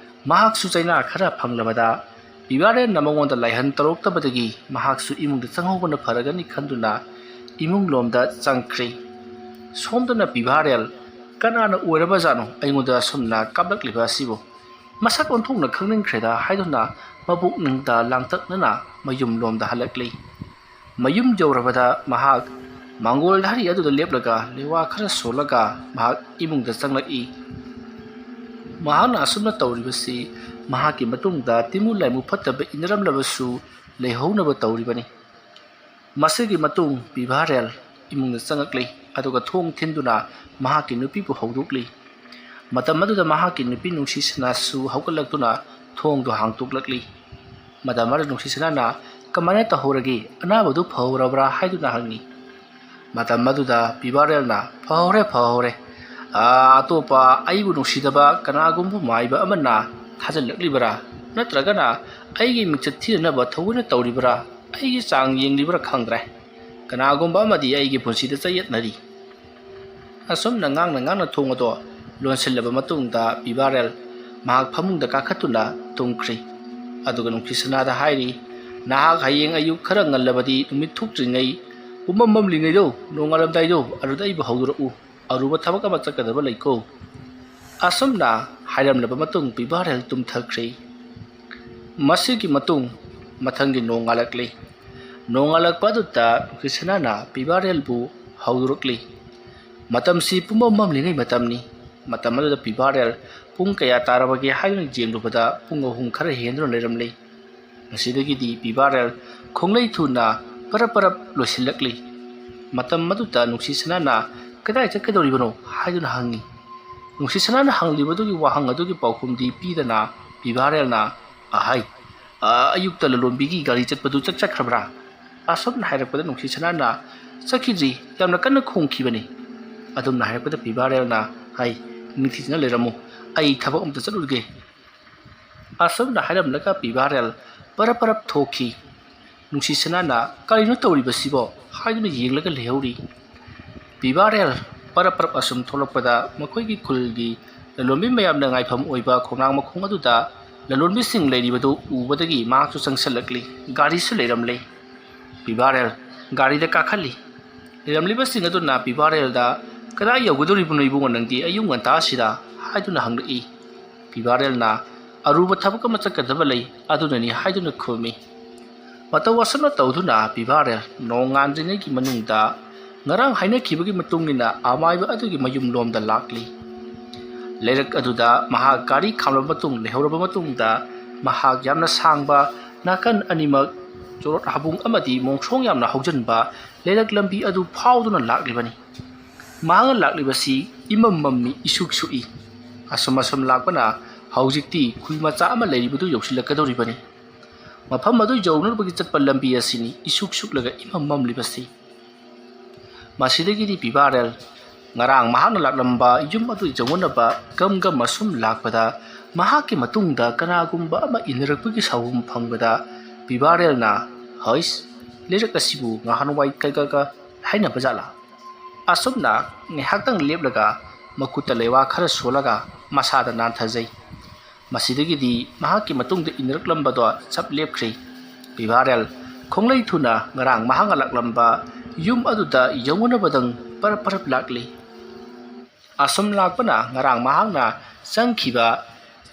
ꯃꯍꯥꯛꯁꯨ ꯆꯩꯅꯥ ꯈꯔ ꯐꯪꯂꯕꯗ ꯄꯤꯕꯥꯔꯦꯜꯅ ꯃꯉꯣꯟꯗ ꯂꯥꯏꯍꯟ ꯇꯧꯔꯛꯇꯕꯗꯒꯤ ꯃꯍꯥꯛꯁꯨ ꯏꯃꯨꯡꯗ ꯆꯪꯍꯧꯕꯅ ꯐꯔꯒꯅꯤ ꯈꯟꯗꯨꯅ ꯏꯃꯨꯡ ꯂꯣꯝꯗ ꯆꯪꯈ꯭ꯔꯦ꯫ ꯁꯣꯝꯗꯅ ꯄꯤꯕꯥꯔꯦꯜ, "ꯀꯅꯥꯅ ꯑꯣꯏꯔꯕꯖꯥꯠꯅꯣ ꯑꯩꯉꯣꯟꯗ ꯑꯁꯨꯝꯅ ꯀꯥꯞꯂꯛꯂꯤꯕ ꯑꯁꯤꯕꯨ? ꯃꯁꯛ ꯑꯣꯟꯊꯣꯛꯅ ꯈꯪꯅꯤꯡꯈ꯭ꯔꯦꯗ" ꯍꯥꯏꯗꯨꯅ ꯃꯄꯨꯛꯅꯤꯡꯗ ꯂꯥꯡꯇꯛꯅꯅ ꯃꯌꯨꯝ ꯂꯣꯝꯗ ꯍꯜꯂꯛꯂꯤ꯫ ꯃꯌꯨꯝ ꯌꯧꯔꯕꯗ ꯃꯍꯥꯛ ꯃꯥꯡꯒꯣꯜ ꯙꯥꯔꯤ ꯑꯗꯨꯗ ꯂꯦꯞꯂꯒ ꯂꯩꯋꯥ ꯈꯔ ꯁꯣꯜꯂꯒ ꯃꯍꯥꯛ ꯏꯃꯨꯡꯗ ꯆꯪꯂꯛꯏ꯫ ꯃꯍꯥꯛꯅ ꯑꯁꯨꯝꯅ ꯇꯧꯔꯤꯕꯁꯤ ꯃꯍꯥꯛꯀꯤ ꯃꯇꯨꯡꯗ ꯇꯤꯃꯨ ꯂꯥꯏꯃꯨ ꯐꯠꯇꯕ ꯏꯟꯅꯔꯝꯂꯕꯁꯨ ꯂꯩꯍꯧꯅꯕ ꯇꯧꯔꯤꯕꯅꯤ꯫ ꯃꯁꯤꯒꯤ ꯃꯇꯨꯡ ꯄꯤꯚꯥꯔꯦꯜ ꯏꯃꯨꯡꯗ ꯆꯪꯂꯛꯂꯤ, ꯑꯗꯨꯒ ꯊꯣꯡ ꯊꯤꯟꯗꯨꯅ ꯃꯍꯥꯛꯀꯤ ꯅꯨꯄꯤꯕꯨ ꯍꯧꯗꯣꯛꯂꯤ꯫ ꯃꯇꯝ ꯑꯗꯨꯗ ꯃꯍꯥꯛꯀꯤ ꯅꯨꯄꯤ ꯅꯨꯡꯁꯤ ꯁꯅꯥꯁꯨ ꯍꯧꯒꯠꯂꯛꯇꯨꯅ ꯊꯣꯡꯗꯨ ꯍꯥꯡꯇꯣꯛꯂꯛꯂꯤ꯫ ꯃꯇꯝ ꯑꯗꯨꯗ ꯅꯨꯡꯁꯤ ꯁꯅꯥꯅ, "ꯀꯃꯥꯏꯅ ꯇꯧꯍꯧꯔꯒꯦ? ꯑꯅꯥꯕꯗꯨ ꯐꯍꯧꯔꯕ꯭ꯔꯥ?" ꯍꯥꯏꯗꯨꯅ ꯍꯪꯉꯤ꯫ ꯃꯇꯝ ꯑꯗꯨꯗ ꯄꯤꯕꯥꯔꯦꯜꯅ, "ꯐꯍꯧꯔꯦ, ꯐꯍꯧꯔꯦ꯫ ꯑꯥ, ꯑꯇꯣꯞꯄ ꯑꯩꯕꯨ ꯅꯨꯡꯁꯤꯗꯕ ꯀꯅꯥꯒꯨꯝꯕ ꯃꯥꯏꯕ ꯑꯃꯅ ꯊꯥꯖꯤꯜꯂꯛꯂꯤꯕꯔꯥ? ꯅꯠꯇ꯭ꯔꯒꯅ ꯑꯩꯒꯤ ꯃꯤꯡꯆꯠ ꯊꯤꯅꯅꯕ ꯊꯑꯣꯏꯅ ꯇꯧꯔꯤꯕꯔꯥ? ꯑꯩꯒꯤ ꯆꯥꯡ ꯌꯦꯡꯂꯤꯕ꯭ꯔꯥ ꯈꯪꯗ꯭ꯔꯦ꯫ ꯀꯅꯥꯒꯨꯝꯕ ꯑꯃꯗꯤ ꯑꯩꯒꯤ ꯄꯨꯟꯁꯤꯗ ꯆꯌꯦꯠꯅꯔꯤ꯫ ꯑꯁꯨꯝꯅ ꯉꯥꯡꯅ ꯉꯥꯡꯅ ꯊꯣꯡ ꯑꯗꯣ ꯂꯣꯟꯁꯤꯜꯂꯕ ꯃꯇꯨꯡꯗ ꯄꯤꯕꯥꯔꯦꯜ ꯃꯍꯥꯛ ꯐꯃꯨꯡꯗ ꯀꯥꯈꯠꯇꯨꯅ ꯇꯨꯝꯈ꯭ꯔꯤ꯫ ꯑꯗꯨꯒ ꯅꯨꯡꯁꯤꯁꯅꯥꯗ ꯍꯥꯏꯔꯤ, "ꯅꯍꯥꯛ ꯍꯌꯦꯡ ꯑꯌꯨꯛ ꯈꯔ ꯉꯜꯂꯕꯗꯤ ꯅꯨꯃꯤꯠ ꯊꯣꯛꯇ꯭ꯔꯤꯉꯩ, ꯄꯨꯝꯃꯝ ꯃꯝꯂꯤꯉꯩꯗꯣ, ꯅꯣꯡꯉꯥꯜꯂꯝꯗꯥꯏꯗꯣ, ꯑꯗꯨꯗ ꯑꯩꯕꯨ ꯍꯧꯗꯣꯔꯛꯎ꯫ ꯑꯔꯨꯕ ꯊꯕꯛ ꯑꯃ ꯆꯠꯀꯗꯕ ꯂꯩꯀꯣ"꯫ ꯑꯁꯨꯝꯅ ꯍꯥꯏꯔꯝꯂꯕ ꯃꯇꯨꯡ ꯄꯤꯕꯥꯔꯦꯜ ꯇꯨꯝꯊꯈ꯭ꯔꯤ꯫ ꯃꯁꯤꯒꯤ ꯃꯇꯨꯡ ꯃꯊꯪꯒꯤ ꯅꯣꯡꯉꯥꯜꯂꯛꯂꯤ꯫ ꯅꯣꯡꯉꯥꯜꯂꯛꯄ ꯑꯗꯨꯗ ꯅꯨꯡꯁꯤꯁꯅꯥꯅ ꯄꯤꯕꯥꯔꯦꯜꯕꯨ ꯍꯧꯗꯣꯔꯛꯂꯤ꯫ ꯃꯇꯝꯁꯤ ꯄꯨꯝꯃꯝ ꯃꯝꯂꯤꯉꯩ ꯃꯇꯝꯅꯤ꯫ ꯃꯇꯝ ꯑꯗꯨꯗ ꯄꯤꯕꯥꯔꯦꯜ ꯄꯨꯡ ꯀꯌꯥ ꯇꯥꯔꯕꯒꯦ ꯍꯥꯏꯗꯨꯅ ꯌꯦꯡꯂꯨꯕꯗ ꯄꯨꯡ ꯑꯍꯨꯝ ꯈꯔ ꯍꯦꯟꯗꯨꯅ ꯂꯩꯔꯝꯂꯤ꯫ ꯃꯁꯤꯗꯒꯤꯗꯤ ꯄꯤꯕꯥꯔꯦꯜ ꯈꯣꯡꯂꯩ ꯊꯨꯅ ꯄꯔꯞ ꯄꯔꯞ ꯂꯣꯏꯁꯤꯜꯂꯛꯂꯤ꯫ ꯃꯇꯝ ꯑꯗꯨꯗ ꯅꯨꯡꯁꯤꯁꯅꯥꯅ "ꯀꯗꯥꯏ ꯆꯠꯀꯗꯧꯔꯤꯕꯅꯣ?" ꯍꯥꯏꯗꯨꯅ ꯍꯪꯉꯤ꯫ ꯅꯨꯡꯁꯤꯁꯅꯥꯅ ꯍꯪꯂꯤꯕꯗꯨꯒꯤ ꯋꯥꯍꯪ ꯑꯗꯨꯒꯤ ꯄꯥꯎꯈꯨꯝꯗꯤ ꯄꯤꯗꯅ ꯄꯤꯕꯥꯔꯦꯜꯅ, "ꯑꯍꯩ, ꯑ, ꯑꯌꯨꯛꯇ ꯂꯂꯣꯟꯕꯤꯒꯤ ꯒꯥꯔꯤ ꯆꯠꯄꯗꯨ ꯆꯠ ꯆꯠꯈ꯭ꯔꯕ꯭ꯔꯥ?" ꯑꯁꯨꯝꯅ ꯍꯥꯏꯔꯛꯄꯗ ꯅꯨꯡꯁꯤꯁꯅꯥꯅ, "ꯆꯠꯈꯤꯗ꯭ꯔꯤ, ꯌꯥꯝꯅ ꯀꯟꯅ ꯈꯣꯡꯈꯤꯕꯅꯤ"꯫ ꯑꯗꯨꯝꯅ ꯍꯥꯏꯔꯛꯄꯗ ꯄꯤꯕꯥꯔꯦꯜꯅ, "ꯍꯩ, ꯅꯤꯡꯊꯤꯖꯅ ꯂꯩꯔꯝꯃꯨ, ꯑꯩ ꯊꯕꯛ ꯑꯃꯇ ꯆꯠꯂꯨꯔꯒꯦ"꯫ ꯑꯁꯨꯝꯅ ꯍꯥꯏꯔꯝꯂꯒ ꯄꯤꯕꯥꯔꯦꯜ ꯄꯔꯞ ꯄꯔꯞ ꯊꯣꯛꯈꯤ꯫ ꯅꯨꯡꯁꯤꯁꯅꯥꯅ "ꯀꯔꯤꯅꯣ ꯇꯧꯔꯤꯕꯁꯤꯕꯣ?" ꯍꯥꯏꯗꯨꯅ ꯌꯦꯡꯂꯒ ꯂꯩꯍꯧꯔꯤ꯫ ꯄꯤꯕꯥꯔꯦꯜ ꯄꯔꯞ ꯄꯔꯞ ꯑꯁꯨꯝ ꯊꯣꯛꯂꯛꯄꯗ ꯃꯈꯣꯏꯒꯤ ꯈꯨꯜꯒꯤ ꯂꯂꯣꯟꯕꯤ ꯃꯌꯥꯝꯅ ꯉꯥꯏꯐꯝ ꯑꯣꯏꯕ ꯈꯣꯡꯅꯥꯡ ꯃꯈꯣꯡ ꯑꯗꯨꯗ ꯂꯂꯣꯟꯕꯤꯁꯤꯡ ꯂꯩꯔꯤꯕꯗꯨ ꯎꯕꯗꯒꯤ ꯃꯍꯥꯛꯁꯨ ꯆꯪꯁꯤꯜꯂꯛꯂꯤ꯫ ꯒꯥꯔꯤꯁꯨ ꯂꯩꯔꯝꯂꯦ꯫ ꯄꯤꯕꯥꯔꯦꯜ ꯒꯥꯔꯤꯗ ꯀꯥꯈꯠꯂꯤ꯫ ꯂꯩꯔꯝꯂꯤꯕꯁꯤꯡ ꯑꯗꯨꯅ ꯄꯤꯕꯥꯔꯦꯜꯗ, "ꯀꯗꯥꯏ ꯌꯧꯒꯗꯧꯔꯤꯕꯅꯣ ꯏꯕꯨꯡꯉꯣ ꯅꯪꯗꯤ ꯑꯌꯨꯛ ꯉꯟꯇꯥꯁꯤꯗ?" ꯍꯥꯏꯗꯨꯅ ꯍꯪꯂꯛꯏ꯫ ꯄꯤꯕꯥꯔꯦꯜꯅ, "ꯑꯔꯨꯕ ꯊꯕꯛ ꯑꯃ ꯆꯠꯀꯗꯕ ꯂꯩ, ꯑꯗꯨꯅꯅꯤ" ꯍꯥꯏꯗꯨꯅ ꯈꯨꯝꯃꯤ꯫ ꯃꯇꯧ ꯑꯁꯨꯝꯅ ꯇꯧꯗꯨꯅ ꯄꯤꯕꯥꯔꯦꯜ ꯅꯣꯡꯉꯥꯟꯗ꯭ꯔꯤꯉꯩꯒꯤ ꯃꯅꯨꯡꯗ ꯉꯔꯥꯡ ꯍꯥꯏꯅꯈꯤꯕꯒꯤ ꯃꯇꯨꯡ ꯏꯟꯅ ꯑꯃꯥꯏꯕ ꯑꯗꯨꯒꯤ ꯃꯌꯨꯝꯂꯣꯝꯗ ꯂꯥꯛꯂꯤ꯫ ꯂꯩꯔꯛ ꯑꯗꯨꯗ ꯃꯍꯥꯛ ꯒꯥꯔꯤ ꯈꯥꯝꯂꯕ ꯃꯇꯨꯡ ꯂꯩꯍꯧꯔꯕ ꯃꯇꯨꯡꯗ ꯃꯍꯥꯛ ꯌꯥꯝꯅ ꯁꯥꯡꯕ ꯅꯥꯀꯟ ꯑꯅꯤꯃꯛ ꯆꯣꯔꯣꯠ ꯍꯥꯕꯨꯡ ꯑꯃꯗꯤ ꯃꯣꯡꯁꯣꯡ ꯌꯥꯝꯅ ꯍꯧꯖꯤꯟꯕ ꯂꯩꯔꯛ ꯂꯝꯕꯤ ꯑꯗꯨ ꯐꯥꯎꯗꯨꯅ ꯂꯥꯛꯂꯤꯕꯅꯤ꯫ ꯃꯍꯥꯛꯅ ꯂꯥꯛꯂꯤꯕꯁꯤ ꯏꯃꯝ ꯃꯝꯃꯤ, ꯏꯁꯨꯛ ꯁꯨꯛꯏ꯫ ꯑꯁꯨꯝ ꯑꯁꯨꯝ ꯂꯥꯛꯄꯅ ꯍꯧꯖꯤꯛꯇꯤ ꯈꯨꯜ ꯃꯆꯥ ꯑꯃ ꯂꯩꯔꯤꯕꯗꯨ ꯌꯧꯁꯤꯜꯂꯛꯀꯗꯧꯔꯤꯕꯅꯤ꯫ ꯃꯐꯝ ꯑꯗꯨ ꯌꯧꯅꯅꯕꯒꯤ ꯆꯠꯄ ꯂꯝꯕꯤ ꯑꯁꯤꯅꯤ ꯏꯁꯨꯛ ꯁꯨꯛꯂꯒ ꯏꯃꯝ ꯃꯝꯂꯤꯕꯁꯤ꯫ ꯃꯁꯤꯗꯒꯤꯗꯤ ꯄꯤꯕꯥꯔꯦꯜ ꯉꯔꯥꯡ ꯃꯍꯥꯛꯅ ꯂꯥꯛꯂꯝꯕ ꯌꯨꯝ ꯑꯗꯨ ꯌꯧꯅꯅꯕ ꯒꯝ ꯒꯝ ꯑꯁꯨꯝ ꯂꯥꯛꯄꯗ ꯃꯍꯥꯛꯀꯤ ꯃꯇꯨꯡꯗ ꯀꯅꯥꯒꯨꯝꯕ ꯑꯃ ꯏꯟꯅꯔꯛꯄꯒꯤ ꯁꯥꯎꯍꯨꯝ ꯐꯪꯕꯗ ꯄꯤꯕꯥꯔꯦꯜꯅ "ꯍꯩꯁ, ꯂꯩꯔꯛ ꯑꯁꯤꯕꯨ ꯉꯍꯥꯟꯋꯥꯏ ꯀꯩꯒꯒ ꯍꯥꯏꯅꯕ ꯖꯥꯠꯂꯥ?" ꯑꯁꯨꯝꯅ ꯉꯥꯏꯍꯥꯛꯇꯪ ꯂꯦꯞꯂꯒ ꯃꯈꯨꯠꯇ ꯂꯩꯋꯥ ꯈꯔ ꯁꯣꯜꯂꯒ ꯃꯁꯥꯗ ꯅꯥꯟꯊꯖꯩ꯫ ꯃꯁꯤꯗꯒꯤꯗꯤ ꯃꯍꯥꯛꯀꯤ ꯃꯇꯨꯡꯗ ꯏꯟꯅꯔꯛꯂꯝꯕꯗꯣ ꯆꯞ ꯂꯦꯞꯈ꯭ꯔꯦ꯫ ꯄꯤꯕꯥꯔꯦꯜ ꯈꯣꯡꯂꯩ ꯊꯨꯅ ꯉꯔꯥꯡ ꯃꯍꯥꯛꯅ ꯂꯥꯛꯂꯝꯕ ꯌꯨꯝ ꯑꯗꯨꯗ ꯌꯧꯅꯅꯕꯗꯪ ꯄꯔꯞ ꯄꯔꯞ ꯂꯥꯛꯂꯤ꯫ ꯑꯁꯨꯝ ꯂꯥꯛꯄꯅ ꯉꯔꯥꯡ ꯃꯍꯥꯛꯅ ꯆꯪꯈꯤꯕ,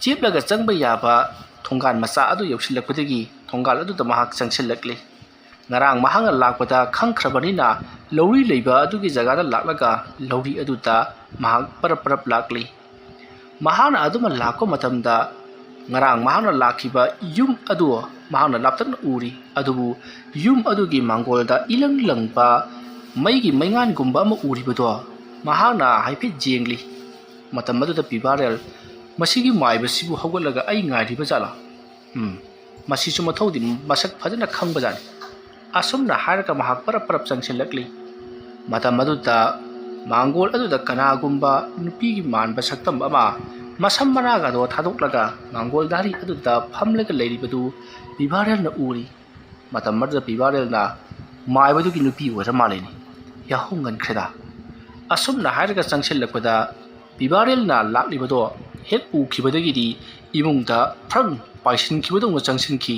ꯆꯦꯞꯂꯒ ꯆꯪꯕ ꯌꯥꯕ ꯊꯣꯡꯒꯥꯟ ꯃꯆꯥ ꯑꯗꯨ ꯌꯧꯁꯤꯜꯂꯛꯄꯗꯒꯤ ꯊꯣꯡꯒꯥꯜ ꯑꯗꯨꯗ ꯃꯍꯥꯛ ꯆꯪꯁꯤꯜꯂꯛꯂꯤ꯫ ꯉꯔꯥꯡ ꯃꯍꯥꯛꯅ ꯂꯥꯛꯄꯗ ꯈꯪꯈ꯭ꯔꯕꯅꯤꯅ, ꯂꯧꯔꯤ ꯂꯩꯕ ꯑꯗꯨꯒꯤ ꯖꯒꯥꯗ ꯂꯥꯛꯂꯒ ꯂꯧꯔꯤ ꯑꯗꯨꯗ ꯃꯍꯥꯛ ꯄꯔꯞ ꯄꯔꯞ ꯂꯥꯛꯂꯤ꯫ ꯃꯍꯥꯛꯅ ꯑꯗꯨꯃ ꯂꯥꯛꯄ ꯃꯇꯝꯗ, ꯉꯔꯥꯡ ꯃꯍꯥꯛꯅ ꯂꯥꯛꯈꯤꯕ ꯌꯨꯝ ꯑꯗꯨ ꯃꯍꯥꯛꯅ ꯂꯥꯞꯇꯛꯅ ꯎꯔꯤ, ꯑꯗꯨꯕꯨ ꯌꯨꯝ ꯑꯗꯨꯒꯤ ꯃꯥꯡꯒꯣꯜꯗ ꯏꯂꯪ ꯂꯪꯕ ꯃꯩꯒꯤ ꯃꯩꯉꯥꯟꯒꯨꯝꯕ ꯑꯃ ꯎꯔꯤꯕꯗꯣ ꯃꯍꯥꯛꯅ ꯍꯥꯏꯐꯦꯠ ꯌꯦꯡꯂꯤ꯫ ꯃꯇꯝ ꯑꯗꯨꯗ ꯄꯤꯕꯥꯔꯦꯜ, "ꯃꯁꯤꯒꯤ ꯃꯥꯏꯕꯁꯤꯕꯨ ꯍꯧꯒꯠꯂꯒ ꯑꯩ ꯉꯥꯏꯔꯤꯕ ꯖꯥꯠꯂꯥ? ꯎꯝ, ꯃꯁꯤꯁꯨ ꯃꯊꯧꯗꯤ ꯃꯁꯛ ꯐꯖꯅ ꯈꯪꯕꯖꯥꯠꯅꯤ"꯫ ꯑꯁꯨꯝꯅ ꯍꯥꯏꯔꯒ ꯃꯍꯥꯛ ꯄꯔꯞ ꯄꯔꯞ ꯆꯪꯁꯤꯜꯂꯛꯂꯤ꯫ ꯃꯇꯝ ꯑꯗꯨꯗ ꯃꯥꯡꯒꯣꯜ ꯑꯗꯨꯗ ꯀꯅꯥꯒꯨꯝꯕ ꯅꯨꯄꯤꯒꯤ ꯃꯥꯟꯕ ꯁꯛꯇꯝ ꯑꯃ ꯃꯁꯝ ꯃꯅꯥꯒꯗꯣ ꯊꯥꯗꯣꯛꯂꯒ ꯃꯥꯡꯒꯣꯜ ꯙꯥꯔꯤ ꯑꯗꯨꯗ ꯐꯝꯂꯒ ꯂꯩꯔꯤꯕꯗꯨ ꯄꯤꯕꯥꯔꯦꯜꯅ ꯎꯔꯤ꯫ ꯃꯇꯝ ꯑꯗꯨꯗ ꯄꯤꯕꯥꯔꯦꯜꯅ ꯃꯥꯏꯕꯗꯨꯒꯤ ꯅꯨꯄꯤ ꯑꯣꯏꯔ ꯃꯥꯜꯂꯤꯅꯤ꯫ ꯌꯥꯍꯧ ꯉꯟꯈ꯭ꯔꯦꯗ꯫ ꯑꯁꯨꯝꯅ ꯍꯥꯏꯔꯒ ꯆꯪꯁꯤꯜꯂꯛꯄꯗ, ꯄꯤꯕꯥꯔꯦꯜꯅ ꯂꯥꯛꯂꯤꯕꯗꯣ ꯍꯦꯛ ꯎꯈꯤꯕꯗꯒꯤꯗꯤ ꯏꯃꯨꯡꯗ ꯐ꯭ꯔꯪ ꯄꯥꯏꯁꯤꯟꯈꯤꯕꯗꯧꯅ ꯆꯪꯁꯤꯟꯈꯤ꯫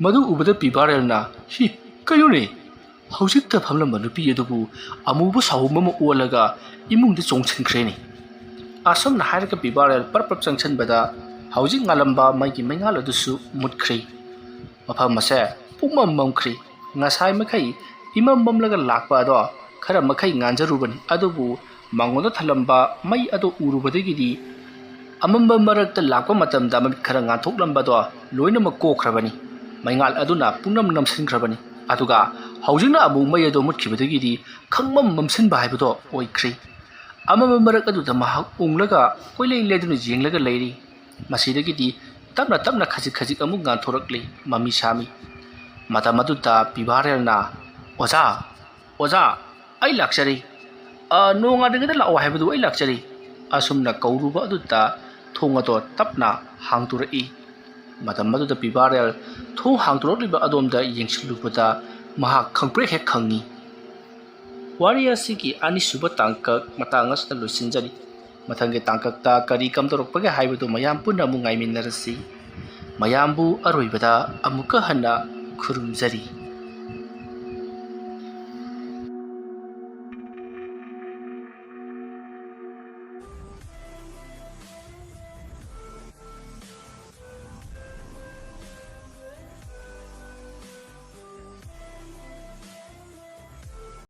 ꯃꯗꯨ ꯎꯕꯗ ꯄꯤꯕꯥꯔꯦꯜꯅ, "ꯍꯤ, ꯀꯩꯅꯣꯅꯦ? ꯍꯧꯖꯤꯛꯇ ꯐꯝꯂꯝꯕ ꯅꯨꯄꯤ ꯑꯗꯨꯕꯨ ꯑꯃꯨꯕ ꯁꯥꯍꯨꯝ ꯑꯃ ꯑꯣꯜꯂꯒ ꯏꯃꯨꯡꯗ ꯆꯣꯡꯁꯤꯟꯈ꯭ꯔꯦꯅꯦ"꯫ ꯑꯁꯨꯝꯅ ꯍꯥꯏꯔꯒ ꯄꯤꯕꯥꯔꯦꯜ ꯄꯔꯞ ꯄꯔꯞ ꯆꯪꯁꯤꯟꯕꯗ, ꯍꯧꯖꯤꯛ ꯉꯥꯜꯂꯝꯕ ꯃꯩꯒꯤ ꯃꯩꯉꯥꯜ ꯑꯗꯨꯁꯨ ꯃꯨꯠꯈ꯭ꯔꯦ꯫ ꯃꯐꯝ ꯑꯁꯦ ꯄꯨꯝꯃꯝ ꯃꯝꯈ꯭ꯔꯦ꯫ ꯉꯁꯥꯏ ꯃꯈꯩ ꯏꯃꯝ ꯃꯝꯂꯒ ꯂꯥꯛꯄ ꯑꯗꯣ ꯈꯔ ꯃꯈꯩ ꯉꯥꯟꯖꯔꯨꯕꯅꯤ, ꯑꯗꯨꯕꯨ ꯃꯉꯣꯟꯗ ꯊꯜꯂꯝꯕ ꯃꯩ ꯑꯗꯨ ꯎꯔꯨꯕꯗꯒꯤꯗꯤ ꯑꯃꯝꯕ ꯃꯔꯛꯇ ꯂꯥꯛꯄ ꯃꯇꯝꯗ ꯃꯃꯤꯠ ꯈꯔ ꯉꯥꯟꯊꯣꯛꯂꯝꯕꯗꯣ ꯂꯣꯏꯅꯃꯛ ꯀꯣꯛꯈ꯭ꯔꯕꯅꯤ꯫ ꯃꯩꯉꯥꯜ ꯑꯗꯨꯅ ꯄꯨꯡꯅꯝ ꯅꯝꯁꯤꯟꯈ꯭ꯔꯕꯅꯤ꯫ ꯑꯗꯨꯒ ꯍꯧꯖꯤꯛꯅ ꯑꯃꯨꯛ ꯃꯩ ꯑꯗꯨ ꯃꯨꯠꯈꯤꯕꯗꯒꯤꯗꯤ ꯈꯪꯃꯝ ꯃꯝꯁꯤꯟꯕ ꯍꯥꯏꯕꯗꯣ ꯑꯣꯏꯈ꯭ꯔꯦ꯫ ꯑꯃꯝꯕ ꯃꯔꯛ ꯑꯗꯨꯗ ꯃꯍꯥꯛ ꯎꯪꯂꯒ ꯀꯣꯏꯂꯩ ꯂꯩꯗꯨꯅ ꯌꯦꯡꯂꯒ ꯂꯩꯔꯤ꯫ ꯃꯁꯤꯗꯒꯤꯗꯤ ꯇꯞꯅ ꯇꯞꯅ ꯈꯖꯤꯛ ꯈꯖꯤꯛ ꯑꯃꯨꯛ ꯉꯥꯟꯊꯣꯔꯛꯂꯤ ꯃꯃꯤ ꯁꯥꯃꯤ꯫ ꯃꯇꯝ ꯑꯗꯨꯗ ꯄꯤꯕꯥꯔꯦꯜꯅ, "ꯑꯣꯖꯥ, ꯑꯣꯖꯥ, ꯑꯩ ꯂꯥꯛꯆꯔꯤ꯫ ꯑ, ꯅꯣꯡ ꯉꯥꯜꯂꯤꯉꯩꯗ ꯂꯥꯛꯑꯣ ꯍꯥꯏꯕꯗꯨ ꯑꯩ ꯂꯥꯛꯆꯔꯤ"꯫ ꯑꯁꯨꯝꯅ ꯀꯧꯔꯨꯕ ꯑꯗꯨꯗ ꯊꯣꯡ ꯑꯗꯣ ꯇꯞꯅ ꯍꯥꯡꯗꯣꯔꯛꯏ꯫ ꯃꯇꯝ ꯑꯗꯨꯗ ꯄꯤꯕꯥꯔꯦꯜ ꯊꯣꯡ ꯍꯥꯡꯗꯣꯔꯛꯂꯤꯕ ꯑꯗꯣꯝꯗ ꯌꯦꯡꯁꯤꯜꯂꯨꯕꯗ ꯃꯍꯥꯛ ꯈꯪꯄ꯭ꯔꯦꯛ ꯍꯦꯛ ꯈꯪꯉꯤ꯫ ꯋꯥꯔꯤ ꯑꯁꯤꯒꯤ ꯑꯅꯤꯁꯨꯕ ꯇꯥꯡꯀꯛ ꯃꯇꯥꯡ ꯑꯁꯤꯗ ꯂꯣꯏꯁꯤꯟꯖꯔꯤ꯫ ꯃꯊꯪꯒꯤ ꯇꯥꯡꯀꯛꯇ ꯀꯔꯤ ꯀꯝꯗꯧꯔꯛꯄꯒꯦ ꯍꯥꯏꯕꯗꯨ ꯃꯌꯥꯝ ꯄꯨꯟꯅ ꯑꯃꯨꯛ ꯉꯥꯏꯃꯤꯟꯅꯔꯁꯤ꯫ ꯃꯌꯥꯝꯕꯨ ꯑꯔꯣꯏꯕꯗ ꯑꯃꯨꯛꯀ ꯍꯟꯅ ꯈꯨꯔꯨꯝꯖꯔꯤ꯫